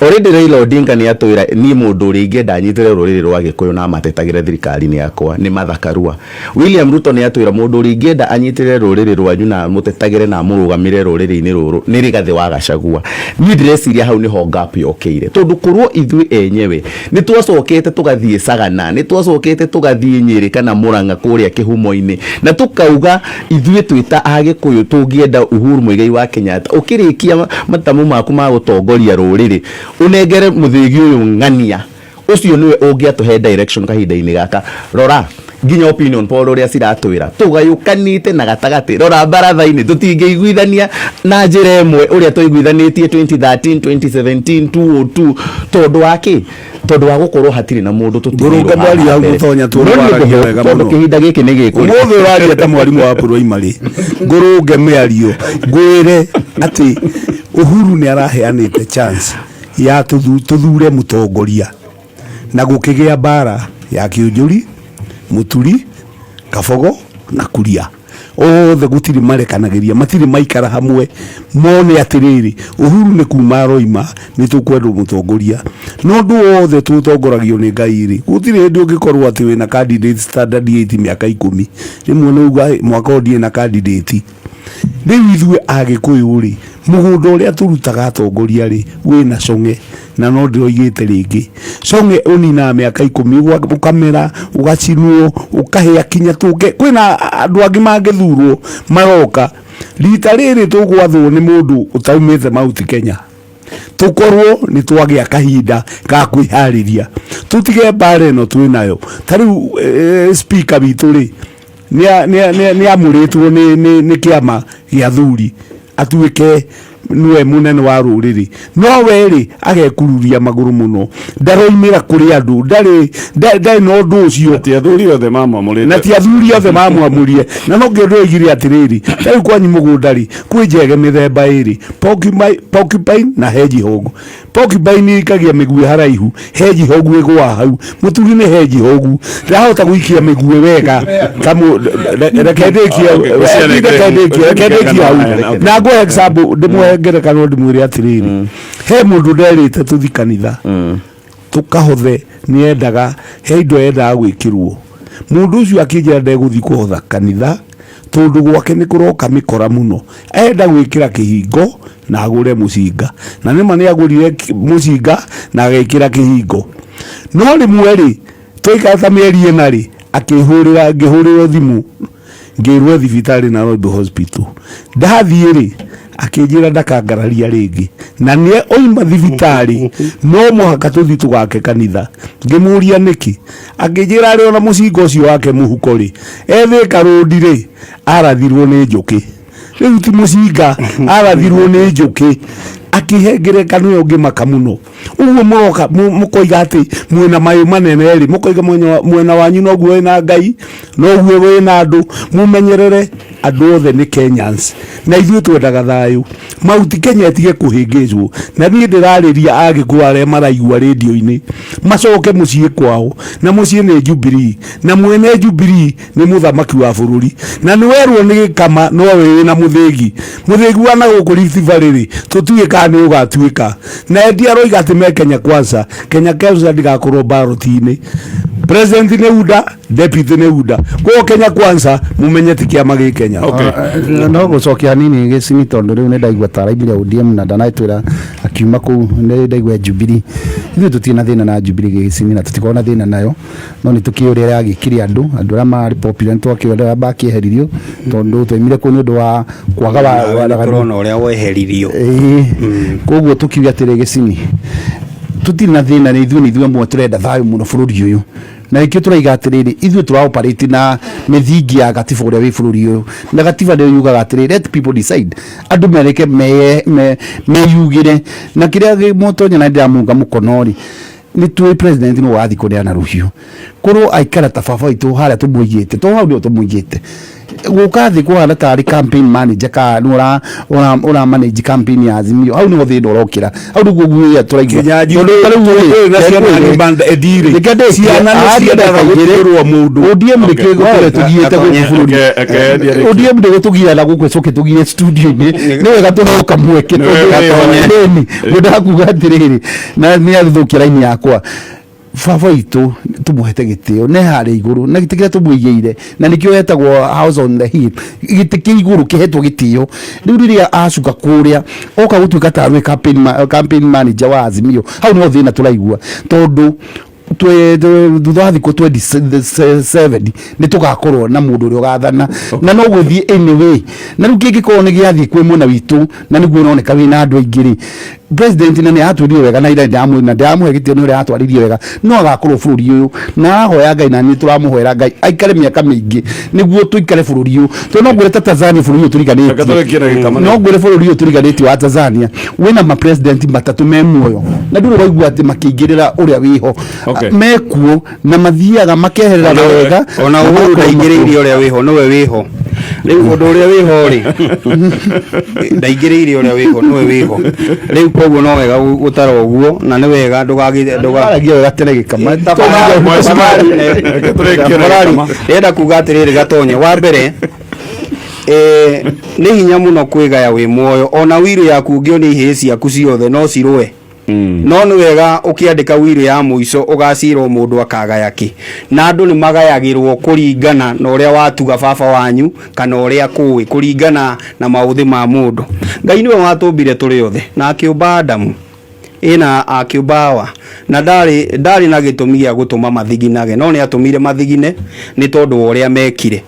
Already Raila Odinga nĩ atwĩra, niĩ mũndũ ũrĩa ingĩenda anyitĩre rũrĩrĩ rwa Gĩkũyũ na amatetagĩre thirikari-inĩ yakwa nĩ Martha Karua. William Ruto nĩ atwĩra mũndũ ũrĩa ingĩenda anyitĩrĩre rũrĩrĩ rwanyu na amũtetagĩre na amũrũgamĩrĩre rũrĩrĩ-inĩ rũrũ nĩ Rigathĩ wa Gachagua. Niĩ ndĩreciria hau nĩho gap gap yokĩire tondũ korwo ithuĩ enyewe nĩ twacokete tũgathiĩ Sagana, nĩ twacokete tũgathiĩ Nyĩrĩ kana Mũrang'a kũrĩa kĩhumo-inĩ, na tũkauga ithuĩ twĩ ta Agĩkũyũ tũngĩenda Uhuru Muigai wa Kenyatta ũkĩrĩkia matamu maku ma gũtongoria rũrĩrĩ ũnengere mũthĩgi ũyũ ng'ania, ũcio nĩwe ũngĩatũhe direction kahinda-inĩ gaka. Rora nginya opinion poll ũrĩa ciratwĩra tũgayũkanĩte na gatagatĩ, rora baratha-inĩ tũtingĩiguithania na njĩra ĩmwe ũrĩa twaiguithanĩtie 2013, 2017, 2002, tondũ wa kĩ? Tondũ wa gũkorwo hatirĩ na mũndũ tũtigĩirwo Ngũrũnge haha mwaria hau mbere. Mũtonya, tondũ No nĩ waragia ngũhe wega tondũ mũno. kĩhinda gĩkĩ nĩ gĩkũ. Ũmũthĩ ũraria ta mwarimũ wa primary. Ngũrũnge mĩario ngwĩre atĩ Uhuru nĩ araheanĩte chance ya tũthure mũtongoria, na gũkĩgĩa mbara ya Kĩũnjũri, Mũturi, Kabogo na Kuria. Othe gũtirĩ marekanagĩria, matirĩ maikara hamwe mone atĩrĩrĩ, Uhuru nĩ kuma aroima, nĩ tũkwendwo mũtongoria. No ũndũ wothe tũtongoragio nĩ Ngai rĩ, gũtirĩ hĩndĩ ũngĩkorwo atĩ wĩna candidate standard 8 mĩaka 10, rĩmwe nĩ uga mwaka ũyũ ndirĩ na candidate. Rĩu ithuĩ Agĩkũyũ rĩ, mũgũnda ũrĩa tũrutaga atongoria rĩ, wĩna cong'e, na no ndĩroigĩte rĩngĩ, cong'e ũninaga mĩaka 10, ũkamera, ũgacinwo, ũkahĩa kinya tũke, kwĩna andũ angĩ mangĩthurwo maroka. Rita rĩrĩ tũgwathwo nĩ mũndũ ũtaumĩte Mount Kenya, tũkorwo nĩ twagĩa kahinda ga kwĩharĩria, tũtige mbara ĩno twĩnayo. Ta rĩu speaker witũ rĩ, nĩ amũrĩtwo nĩ kĩama gĩa athuri atuĩke nĩwe mũnene wa rũrĩrĩ, no we rĩ agekururia magũrũ mũno, ndaroimĩra kũrĩ andũ, ndarĩ na ũndũ ũcio. Ti athuri othe mamwamũrĩte. Na ti athuri othe mamwamũrie, na no kĩo ndĩroigire atĩrĩrĩ, ta rĩu kwanyu mũgũnda rĩ, kwĩ njege mĩthemba ĩrĩ, porcupine na hedgehog. Porcupine ĩikagia mĩguĩ haraihu, hedgehog ĩgũaga hau. Mũturi nĩ hedgehog, ndahota gũikia mĩguĩ wega ta reke ndĩkie, reke ndĩkie, reke ndĩkie hau. Na ngũhe example, ndĩmũhe ngerekano, ndĩmwĩre atĩrĩrĩ, he mũndũ nderĩte tũthi kanitha tũkahothe, nĩendaga, he indo endaga gwĩkĩrwo. Mũndũ ũcio akĩnjĩra ndegũthiĩ kũhotha kanitha tondũ gwake nĩ kũroka mĩkora mũno, enda gwĩkĩra kĩhingo na agũre mũcinga, na nĩma nĩ agũrire mũcinga na agĩkĩra kĩhingo. No rĩmwe rĩ, twaikara ta mĩeri 4 rĩ, akĩhũrĩra, ngĩhũrĩrwo thimũ ngĩrwo thibitarĩ Nairobi Hospital. Ndathiĩ rĩ, akĩnjĩra ndakangararia rĩngĩ, na nĩ oima thibitarĩ no mũhaka tũthiĩ tũgake kanitha. Ngĩmũria nĩkĩ, akĩnjĩra arĩ ona mũcinga ũcio wake mũhuko rĩ, ethĩka rũndi rĩ, arathirwo nĩ njũkĩ. Rĩu ti mũcinga, arathirwo nĩ njũkĩ. Akĩhe ngerekano ĩyo ngĩmaka mũno. Ũguo mũroka mũkoiga atĩ mwĩna mayũ manene rĩ, mũkoiga mwena wanyu noguo wĩna Ngai, noguo wĩna andũ. Mũmenyerere andũ othe nĩ Kenyans, na ithuĩ twendaga thayũ. Mount Kenya ĩtige kũhĩngĩcwo. Na niĩ ndĩrarĩria Agĩkũyũ arĩa maraigua rĩndiũ-inĩ, macoke mũciĩ kwao, na mũciĩ nĩ Jubilee, na mwene Jubilee nĩ mũthamaki wa bũrũri. Na nĩ werwo nĩ gĩkama no we wĩna mũthĩgi, mũthĩgi wa na gũkũ Rift Valley rĩ, tũtiũĩ kana nĩ ũgatuĩka. Na Eddie aroiga atĩ me Kenya Kwanza, Kenya Kwanza ndĩgakorwo ballot-inĩ. President nĩ UDA, deputy nĩ UDA. Koguo Kenya Kwanza mũmenye ti kĩama gĩ Kenya. No gũcokia hanini gĩcini, tondũ rĩu nĩ ndaigua ta araimire ODM na ndanatwĩra akiuma kũu, nĩ ndaigua Jubilee. Ithuĩ tũtirĩ na thĩna na Jubilee gĩcini, na tũtikoragwo na thĩna nayo, no nĩ tũkĩũĩ ũrĩa yagĩkire andũ, andũ arĩa marĩ popular nĩ twakĩũĩ arĩa makĩeheririo, tondũ twaimire kũu nĩ ũndũ wa kwaga Nawe nĩ tũrona ũrĩa weheririo. Ĩĩ. Koguo tũkiuga atĩrĩ gĩcini, tũtirĩ na thĩna, nĩ ithuĩ, nĩ ithuĩ amwe tũrenda thayũ mũno bũrũri ũyũ, na nĩkĩo tũraiga atĩrĩrĩ, ithuĩ tũra operate na mĩthingi ya gatiba ũrĩa wĩ bũrũri ũyũ, na gatiba nĩyo yugaga atĩrĩrĩ, let people decide, andũ mereke meyugĩre. Na kĩrĩa Mũtonya na ndĩramũnga mũkono rĩ, nĩ tũĩ president nĩ wathiĩ kũneana rũhiũ, korwo aikara ta baba witũ harĩa tũmũigĩte, to hau nĩho tũmũigĩte, gũka thĩ kũhana tarĩ campaign manager ka nĩ ũra manage campaign ya Azimio, hau nĩho thĩna ũrokĩra, hau nĩguo guoya tũraigua. Kinya Tondũ ta rĩu rĩ, Jubilee na ciana reke nĩ banda Eddie rĩ. Reke ndĩkie, Ciana nĩ arie ciendaga ndagĩka igĩrĩ. gũtuĩrwo mũndũ. ODM nĩkĩo ĩgũtũre tũgiĩte gũkũ bũrũri. Reke Eddie arĩkie. ODM ndĩgũtũgia na gũkũ ĩcoke tũgie studio-inĩ, nĩ wega tũheo kamweke. Nĩ wega Tondũ tũheo. ngwendaga kuga atĩrĩrĩ, na nĩ athũkia raini yakwa, baba witũ Tũmũhete gĩtĩo ne harĩa igũrũ na gĩtĩ kĩrĩa tũmũigĩire, na nĩkĩo etagwo House on the Hill, gĩtĩ kĩa igũrũ kĩhetwo gĩtĩo. Rĩu rĩrĩa acuka kũrĩa oka gũtuĩka tarĩ campaign manager wa Azimio, hau no thĩna tũraigua, tondũ thutha wa thikũ 27 nĩ tũgakorwo na mũndũ ũrĩa ũgathana na no gũthiĩ anyway. Na rĩu kĩngĩkorwo nĩ gĩathiĩ kwĩ mwena witũ na nĩguo ũroneka wĩna andũ aingĩ rĩ, president na nĩ atwĩrire wega na ira na ndĩramũhe gĩtĩo nĩ ũrĩa atwarĩrie wega, no agakorwo bũrũri ũyũ na arahoya Ngai, na nĩ tũramũhoera Ngai aikare mĩaka mĩingĩ nĩguo tũikare bũrũri ũyũ, tondũ no ngwĩre ta Tanzania, bũrũri ũyũ tũriganĩtie. Reke tũrĩkie na gĩkama. No ngwĩre bũrũri ũyũ tũriganĩtie wa Tanzania wĩna ma president matatũ me muoyo na ndũrĩ waigua atĩ makĩingĩrĩra ũrĩa wĩho. Mekuo na mathiaga makeherera wega. Ona na Uhuru magakorwo ndaingĩrĩire ũrĩa wĩho, nĩwe wĩho rĩu. Ũndũ ũrĩa wĩho rĩ, ndaingĩrĩire ũrĩa wĩho, nĩwe wĩho rĩu. Koguo no wega gũtara ũguo na nĩ wega ndũgagĩ ndũga Waragia wega tene, gĩkama. Reke tũrĩkie na gĩkama. Ndĩrenda kuga atĩrĩrĩ, Gatonye, wa mbere, nĩ hinya mũno kwĩgaya wĩ muoyo. Ona wiru yaku ũngĩonia ihĩĩ ciaku ciothe no cirũe, no nĩ wega ũkĩandĩka wiru ya mũico ũgacirwo mũndũ akagaya kĩ, na andũ nĩ magayagĩrwo kũringana na ũrĩa watuga baba wanyu kana ũrĩa kũĩ, kũringana na maũthĩ ma mũndũ. Ngai nĩwe watũmbire tũrĩ othe na akĩũmba Adamu ĩna akĩũmba Hawa, na ndarĩ na gĩtũmi gĩa gũtũma mathiginage, no nĩ atũmire mathigine nĩ tondũ wa ũrĩa mekire.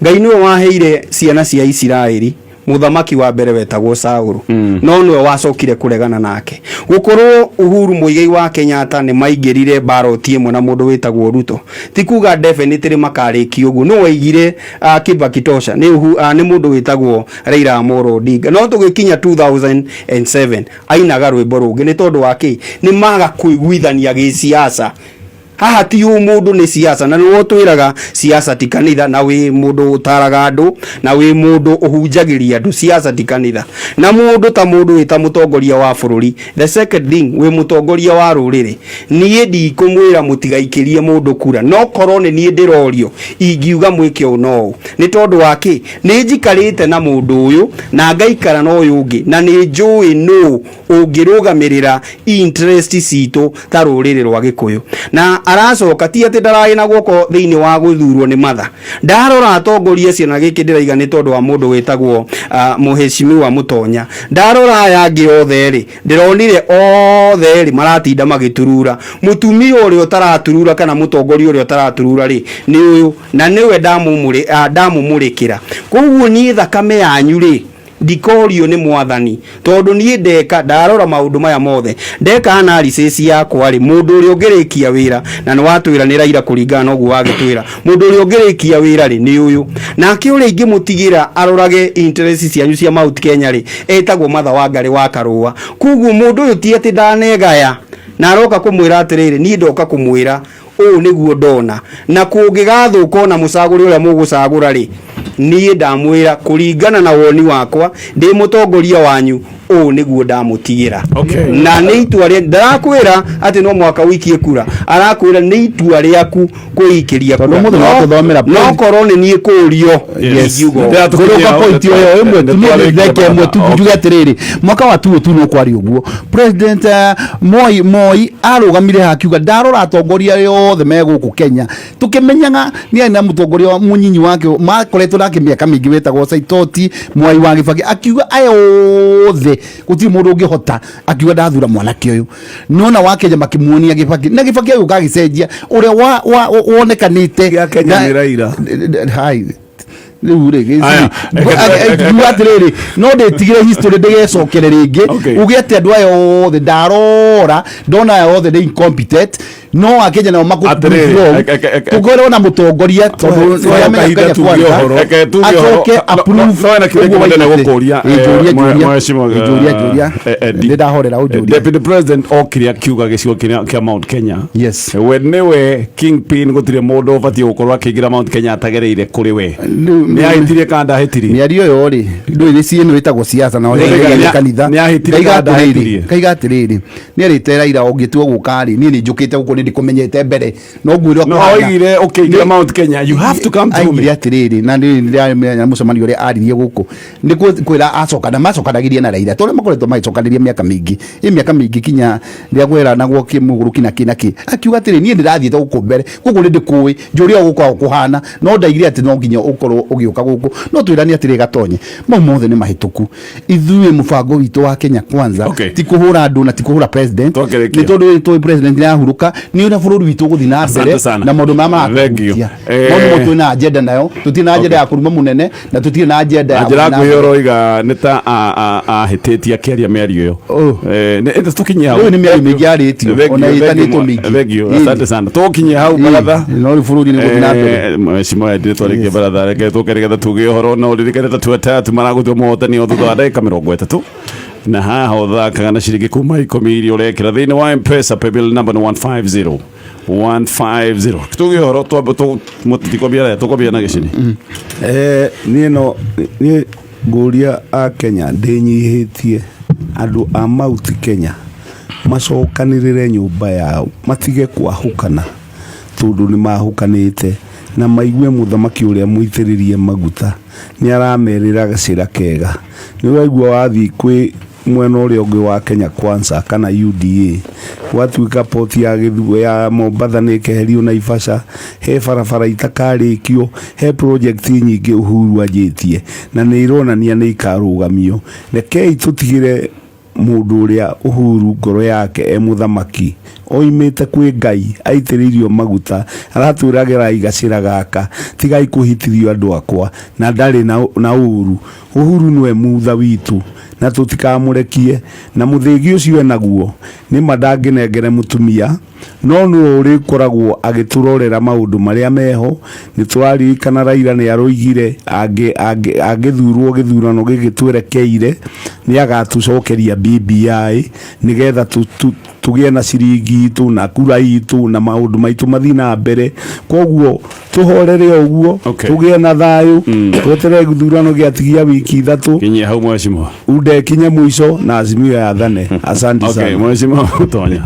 Ngai nĩwe waheire ciana cia Isiraeli mũthamaki wa mbere wetagwo Saũlũ, no nĩwe wacokire kũregana nake. Gũkorwo Uhuru Muigai wa Kenyatta nĩ maingĩrire baroti ĩmwe na mũndũ wĩtagwo Ruto ti kuga definitely makarĩkia ũguo. Nũ waigire Kibaki tosha? Nĩ mũndũ wĩtagwo Raila Amolo Odinga. No tũgĩkinya 2007 ainaga rwĩmbo rũngĩ. Nĩ tondũ wa kĩ? Nĩ maga kũiguithania gĩsiasa. Haha ti ũmũndũ, nĩ siasa, na nĩwe ũtwĩraga siasa ti kanitha, na wĩ mũndũ ũtaraga andũ na wĩ mũndũ ũhunjagĩria andũ siasa ti kanitha. Na mũndũ ta mũndũ wĩ ta mũtongoria wa bũrũri, the second thing, wĩ mũtongoria wa rũrĩrĩ, niĩ ndikũmwĩra mũtigaikĩrie mũndũ kura, no korwo nĩ niĩ ndĩrorio ingiuga mwĩke ũũ na ũũ. Nĩ tondũ wa kĩ? Nĩ njikarĩte na mũndũ ũyũ na ngaikara na ũyũ ũngĩ, na nĩ njũĩ nũ ũngĩrũgamĩrĩra interest citũ ta rũrĩrĩ rwa Gĩkũyũ. Na aracoka ti atĩ ndararĩ na guoko thĩinĩ wa gũthurwo nĩ Matha. Ndarora atongoria acio, na gĩkĩ ndĩraiga nĩ tondũ wa mũndũ wĩtagwo mũheshimiwa Mũtonya, ndarora aya angĩ othe rĩ, ndĩronire othe rĩ maratinda magĩturura. Mũtumia ũrĩa ũtaraturura kana mũtongoria ũrĩa ũtaraturura rĩ, nĩ ũyũ, na nĩwe ndamũmũrĩkĩra. Koguo niĩ thakame yanyu rĩ, ndikorio nĩ Mwathani, tondũ niĩ ndeka ndarora maũndũ maya mothe, ndeka analysis yakwa rĩ, mũndũ ũrĩa ũngĩrĩkia wĩra, na nĩ watwĩra nĩ Raila, kũringana na ũguo wagĩtwĩra, mũndũ ũrĩa ũngĩrĩkia wĩra rĩ, nĩ ũyũ. Nake ũrĩa ingĩmũtigĩra arorage interest cianyu cia Mount Kenya rĩ, etagwo Martha Wangari wa Karũa. Koguo mũndũ ũyũ ti atĩ ndanegaya na aroka kũmwĩra atĩrĩrĩ, niĩ ndoka kũmwĩra ũũ nĩguo ndona, na kũngĩgathũka ona mũcagũre ũrĩa mũgũcagũra rĩ, niĩ ndamwĩra kũringana na woni wakwa ndĩ mũtongoria wanyu, ũũ nĩguo ndamũtigĩra. Na nĩ itua rĩa ndarakwĩra atĩ no mwaka ũikie kura, arakwĩra nĩ itua rĩaku kwĩikĩria Tondũ kura. ũmũthĩ no tũthomera No korwo nĩ niĩ kũũrio, ingiuga ũũ. Ngũrũka point ĩyo ĩmwe tu, niĩ ndeke ĩmwe tu njuge atĩrĩrĩ, mwaka wa 2002 no kwarĩ ũguo. President Moi arũgamire haha akiuga, ndarora atongoria arĩa othe me gũkũ Kenya, tũkĩmenyaga nĩ arĩ na mũtongoria mũnyinyi wake makoretwo nake mĩaka mĩingĩ wetagwo Saitoti Mwai wa Gĩbakĩ, akiuga aya othe gũtirĩ mũndũ ũngĩhota, akiuga ndathura mwanake ũyũ. Nona wa Kenya makĩmuonia Gĩbakĩ, na Gĩbakĩ agĩũka agĩcenjia ũrĩa wonekanĩte. Gĩa Kenya nĩ Raila. Hai, rĩu rĩ, Aya, ngiuga atĩrĩrĩ, no ndĩtigĩre history ndĩgecokere rĩngĩ. Uge atĩ andũ aya othe ndarora ndona aya othe nĩ incompetent, no Akenya nao Atĩrĩrĩ, tũkorwo na mũtongoria tondũ Tũhe nĩamenya kahinda Kenya tuge kwanza. ũhoro. Reke tuge ũhoro. Acoke approve No, no, ena kĩũria ũguo kĩmwe ndĩrenda waigĩte. gũkũria, Ĩ, njũria, njũria. mheshimiwa, Ĩ, njũria, njũria. Eddie. Nĩ ndahorera ũnjũrie. Deputy President okire akiuga gĩcigo kĩrĩa kĩa Mount Kenya Yes. we nĩwe kingpin, gũtirĩ mũndũ ũbatiĩ gũkorwo akĩingĩra Mount Kenya atagereire kũrĩ we. Rĩu Nĩ ahĩtirie kana ndahĩtirie? Mĩario ĩyo rĩ, ndũĩ nĩ ciĩ ĩno ĩtagwo siasa na Nĩ- ũrĩa nĩ- kanitha. nĩ ahĩtirie Ngaiga kana ndahĩtirie? atĩrĩrĩ, ngaiga atĩrĩrĩ, nĩ erĩte Raila ũngĩtua gũka rĩ, niĩ nĩ njũkĩte gũkũ, nĩ ndĩkũmenyete mbere, no ngwĩrwo No oigire ũkĩingĩra Mount Kenya, you have to come through aigire me. Atĩrĩrĩ, na nĩ ndĩramenya mũcemanio ũrĩa aririe gũkũ nĩ kwĩra acokana macokanagĩria na Raila tondũ makoretwo magĩcokanĩria mĩaka mĩingĩ, ĩ mĩaka mĩingĩ, kinya rĩrĩa kweranagwo kĩmũgũrũki na kĩ na kĩ. Akiuga atĩrĩ, niĩ ndĩrathiĩte gũkũ mbere, gũkũ nĩ ndĩkũĩ, njũria o gũkoragwo kũhana, no ndaigire atĩ no nginya ũkorwo ũgĩũka gũkũ. No twĩrane atĩrĩ, Gatonye, mau mothe nĩ mahĩtũku. Ithuĩ mũbango witũ wa Kenya Kwanza ti kũhũra andũ na ti kũhũra president. Twakĩrĩkia. Nĩ tondũ tũĩ president nĩ arahurũka, nĩ ũrĩa bũrũri witũ ũgũthiĩ na mbere Asante sana. na maũndũ marĩa Thank you. maratũhutia. Maũndũ mo twĩ na agenda nayo, tũtirĩ na agenda ya kũruma mũnene na tũtirĩ na agenda ya Na njĩra gũthiĩ na nguhĩ mbere. ũroiga nĩ ta ahĩtĩtie akĩaria mĩario ĩyo. Oh. Nĩ tũkinyie hau. Rĩu nĩ mĩario mĩingĩ yarĩtio, Thank you, ona thank you, ĩtanĩtwo mĩingĩ. Thank you. Ĩĩ. Asante sana. Tũkinyie hau Ĩĩ, baratha. No rĩu bũrũri nĩ gũthiĩ na mbere. Mheshimiwa Edith, twarĩkia baratha, reke tũke nĩgetha tuge ũhoro, no ũririkane ta tuatatu maragũtua mũhotani o thutha wa ndagĩka 30, na haha ũthakaga na ciringi kuma 10 iria ũrekĩra thĩinĩ wa Mpesa. Paybill number nĩ 150 150. Tuge ũhoro, mũtitikwambia, tũkwambia na gĩcini. Niĩ no niĩ ngũria a Kenya ndĩnyihĩtie, andũ a Mount Kenya macokanĩrĩre nyũmba yao, matige kwahũkana tondũ nĩ mahũkanĩte, na maigue mũthamaki ũrĩa mũitĩrĩrie maguta nĩ aramerĩra gacĩra kega. Nĩ ũraigua wathiĩ kwĩ mwena ũrĩa ũngĩ wa Kenya Kwanza kana UDA, gwatuĩka poti ya gĩthuo ya Mombatha nĩ ĩkeherio Naivasha, he barabara itakarĩkio, he project nyingĩ Uhuru anjĩtie na nĩ ironania nĩ ikarũgamio. Rekei tũtigĩre mũndũ ũrĩa Uhuru ngoro yake e mũthamaki oimĩte kwĩ Ngai, aitĩrĩirio maguta, aratwĩra gerai gacĩra gaka, tigai kũhĩtithio andũ akwa, na ndarĩ na ũru. Uhuru nĩwe mutha witũ na tũtikamũrekie, na mũthĩgi ũcio enaguo nĩma ndangĩnengere mũtumia, no nĩwe ũrĩkoragwo agĩtũrorera maũndũ marĩa meho. Nĩ tũraririkana Raila nĩ aroigire angĩthurwo gĩthurano gĩkĩ twerekeire nĩ agatũcokeria BBI nĩgetha tũgĩe na ciringi itũ na kura itũ na maũndũ maitũ mathiĩ na mbere. Koguo tũhorere o ũguo, tũgĩe na thayũ, tweterere gĩthurano gĩatigia wiki 3. Kinyia hau, mheshimiwa. Unde kinye mũico na Azimio yathane. Asante sana. Mheshimiwa Tonya.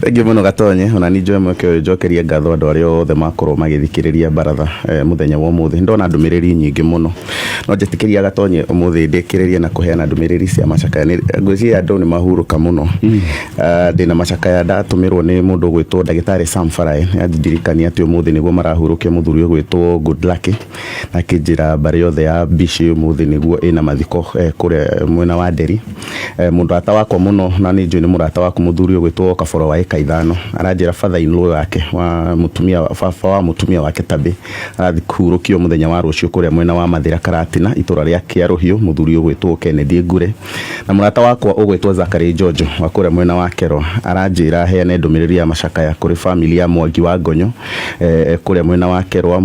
Thank you mũno, Gatonye. Ona ni njoe mweke ũyũ njokerie ngatho andũ arĩa othe makorwo magĩthikĩrĩria baratha mũthenya wa ũmũthĩ. Ndona ndũmĩrĩri nyingĩ mũno, no njĩtĩkĩria, Gatonye, ũmũthĩ ndĩkĩrĩrie na kũheana ndũmĩrĩri cia macakaya. Ngwĩciria andũ nĩ mahurũka mũno. Ndĩna macakaya ndatũmĩrwo nĩ mũndũ ũgwĩtwo ndagĩtarĩ Sam Farae. Andirikania atĩ ũmũthĩ nĩguo marahurũkia mũthuri ũgwĩtwo Good Luck, na akĩnjĩra mbarĩ yothe ya Mbici ũmũthĩ nĩguo ĩna mathiko kũrĩa mwena wa Nderi. Mũndũ ata wakwa mũno, na nĩ njũĩ nĩ mũrata waku, mũthuri ũgwĩtwo Kaboro wa ĩka 5, aranjĩra father in law wake wa mũtumia, baba wa mũtumia wake Tabĩ, arathiĩ kũhurũkio mũthenya wa rũciũ kũrĩa mwena wa Mathĩra Karatina, itũra rĩa Kĩarũhiũ, mũthuri ũgwĩtwo Kennedy Ngure. Na mũrata wakwa ũgwĩtwo Zachary Jojo wa kũrĩa mwena wa Kero aranjĩra heane ndũmĩrĩri ya macakaya kũrĩ family ya Mwangi wa Ngonyo kũrĩa mwena wa Kerwa,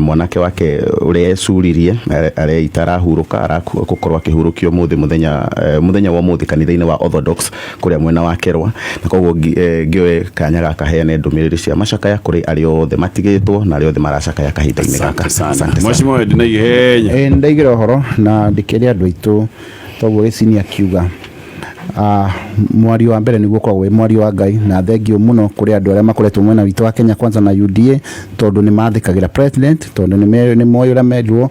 mwanake wake ũrĩa ecuririe areita arahurũka, aragũkorwo akĩhurũkio ũmũthĩ mũthenya wa ũmũthĩ kanitha-inĩ wa Orthodox kũrĩa mwena wa Kerwa. Na koguo ngĩoe kanya gaka heane ndũmĩrĩri cia macakaya kũrĩ arĩa othe matigĩtwo na arĩa othe maracakaya kahinda-inĩ gaka. Asante sana. Asante sana. Mheshimiwa Edna ihenya. Ndaigĩra ũhoro na ndĩkĩre andũ aitũ toguo gĩcini akiuga, mwario wa mbere nĩguo ũkoragwo wĩ mwario wa Ngai, na thengio mũno kũrĩ andũ arĩa makoretwo mwena witũ wa Kenya Kwanza na UDA, tondũ nĩ mathĩkagĩra president, tondũ nĩ moĩ ũrĩa merirwo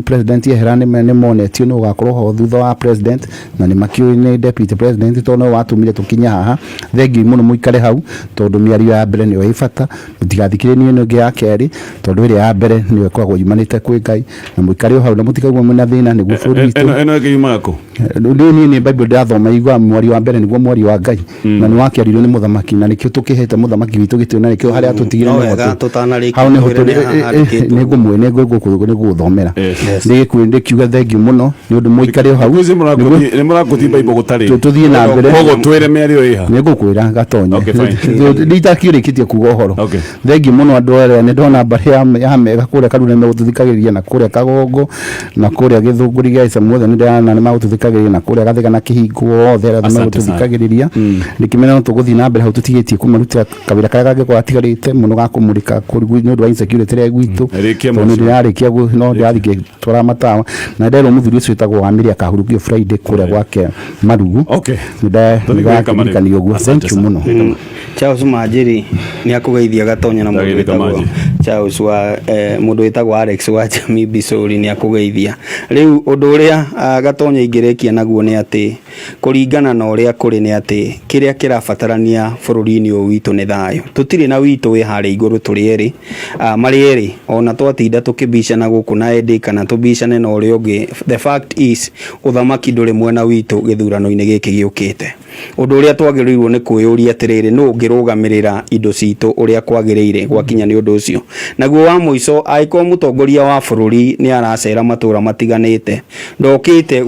president ehera, nĩ monetio nĩ ũgakorwo ho thutha wa president, na nĩ makĩũĩ nĩ deputy president, tondũ nĩwe watũmire tũkinye haha. Thengio mũno, mũikare hau, tondũ mĩario ya mbere nĩyo ĩ bata. Mũtigathikĩrĩrie ĩno ĩngĩ ya kerĩ, tondũ ĩrĩa ya mbere nĩyo ĩkoragwo yumanĩte kwĩ Ngai, na mũikare o hau na mũtikaigua mwĩna thĩna nĩguo bũrũri witũ. Ĩno ĩngĩ yumaga kũ? Rĩu niĩ nĩ Bible ndĩrathoma, igua mwario wa mbere nĩguo mwario wa Ngai, na nĩ wakĩarirwo nĩ mũthamaki, na nĩkĩo tũkĩhete mũthamaki witũ gĩtĩo, na nĩkĩo harĩa tũtigire No nĩho wega tũtanarĩkia hau nĩho twĩre nĩ haha handĩkĩtwo. nĩngũmwĩ nĩngũgũthomera. Ndĩkiuga thengiũ mũno nĩ ũndũ mũikare o hau. Nĩ mũrakũthi Bible gũtarĩ. Tũthiĩ na mbere. Koguo twĩre mĩario ĩha. Nĩ ngũkwĩra, Gatonye. Okay, fine. Nditakĩrĩkĩtie kuga ũhoro. Thengiũ mũno andũ arĩa nĩ ndona mbarĩ ya mega kũrĩa Karura nĩ megũtũthikagĩrĩria, na kũrĩa Kagongo na kũrĩa Gĩthũngũri gĩa Icamu, othe nĩ ndĩrona nĩ magũtũthikagĩrĩria, na kũrĩa Gathĩga na Kĩhingo. aku othe arĩa Asante sana. megũtũthikagĩrĩria. Ndĩkĩmena no tũgũthiĩ na mbere hau tũtigĩtie kũmarutĩra kawĩra karĩa kangĩkorwo gatigarĩte mũno ga kũmũrĩka nĩ ũndũ wa insecurity ĩrĩa ĩ gwitũ. Rĩkia Tondũ mũciĩ. nĩndĩrarĩkia no ndĩrathiĩ ngĩtwara matawa na nderwo mũthuri ũcio wĩtagwo Wamĩrĩ akahurũkio Friday kũrĩa gwake Marugu. Okay. Tũthiĩ gwĩka Marugu. Nĩndakĩririkanio ũguo. Asante Thank you sana. mũno. Charles Manjiri nĩ akũgeithia Gatonya na mũndũ Ndagĩrĩka wĩtagwo Manjiri. Charles wa mũndũ wĩtagwo Alex wa Jamii Bisori nĩ akũgeithia. Rĩu ũndũ ũrĩa Gatonya ingĩrĩkia naguo nĩ atĩ kũringana na ũrĩa kũrĩ nĩ atĩ kĩrĩa kĩrabatarania bũrũri-inĩ ũyũ witũ nĩ thayũ. Tũtirĩ na witũ wĩ harĩa igũrũ tũrĩ erĩ, marĩ erĩ ona twatinda tũkĩbicana gũkũ na Eddie kana tũbicane na ũrĩa ũngĩ, the fact is ũthamaki ndũrĩ mwena witũ gĩthurano-inĩ gĩkĩ gĩũkĩte. Ũndũ ũrĩa twagĩrĩirwo nĩ kwĩyũria atĩrĩrĩ, nũ ũngĩrũgamĩrĩra indo citũ ũrĩa kwagĩrĩire gwakinya nĩ ũndũ ũcio. Naguo wa mũico, angĩkorwo mũtongoria wa bũrũri nĩ aracera matũra matiganĩte, ndokĩte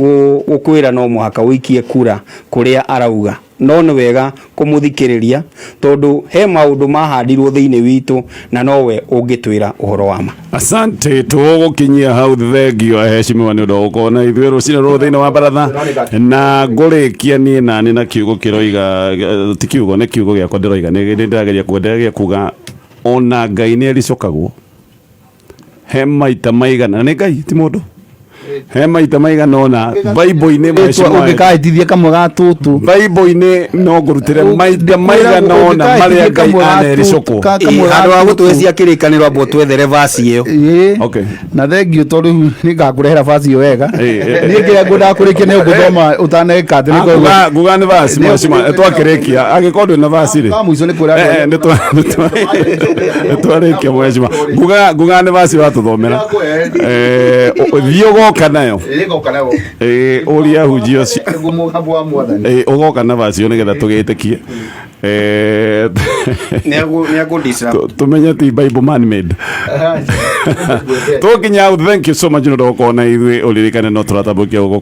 gũkwĩra no mũhaka ũikie kura kũrĩa arauga, no nĩ wega kũmũthikĩrĩria tondũ he maũndũ mahandirwo thĩinĩ witũ na nowe ũngĩtwĩra ũhoro wa ma. Asante, tũgũkinyia hau. Thengio aheshimiwa nĩ ũndũ wa gũkorwo na ithuĩ rũcinĩ rũrũ thĩinĩ wa baratha, na ngũrĩkia niĩ nani na kiugo kĩroiga, ti kiugo, nĩ kiugo gĩakwa ndĩroiga, nĩ ndĩrageria ndĩrageria kuga ona Ngai nĩ ericũkagwo he maita maigana, na nĩ Ngai ti mũndũ, he maita maigana ona Bible-inĩ, mheshimiwa. Ũngĩkahĩtithia kamwe ga tũtũ. Bible-inĩ no ngũrutĩre maita maigana ona marĩa Ngai anericũkwo. Handũ ha gũtũhe cia kĩrĩkanĩro, amba ũtwethere vaci ĩyo. Ĩĩ. Okay. Na thengio tondũ nĩ ngakũrehera baci ĩyo wega. Ĩĩ, ĩĩ. Niĩ kĩrĩa ngwendaga kũrĩkia nĩ ngũthoma ũtaneka atĩ nĩ Nguga nguga nĩ vaci, mheshimiwa, twakĩrĩkia angĩkorwo ndwĩ na vaci rĩ. Ka mũico nĩ kwĩra andũ Nĩ twarĩkia, mheshimiwa, nguga nguga nĩ vaci watũthomera. Thiĩ ũgoka nayo. Ũria hunjia ũcio. Ũgoka na vaci ĩyo nĩgetha tũgĩtĩkie. Nĩ akũ Tũmenye ti Bible man made. Tũkinya hau, thank you so much nĩ ũndũ wa gũkorwo na ithuĩ. Ũririkane no tũratambũkia gũkũ.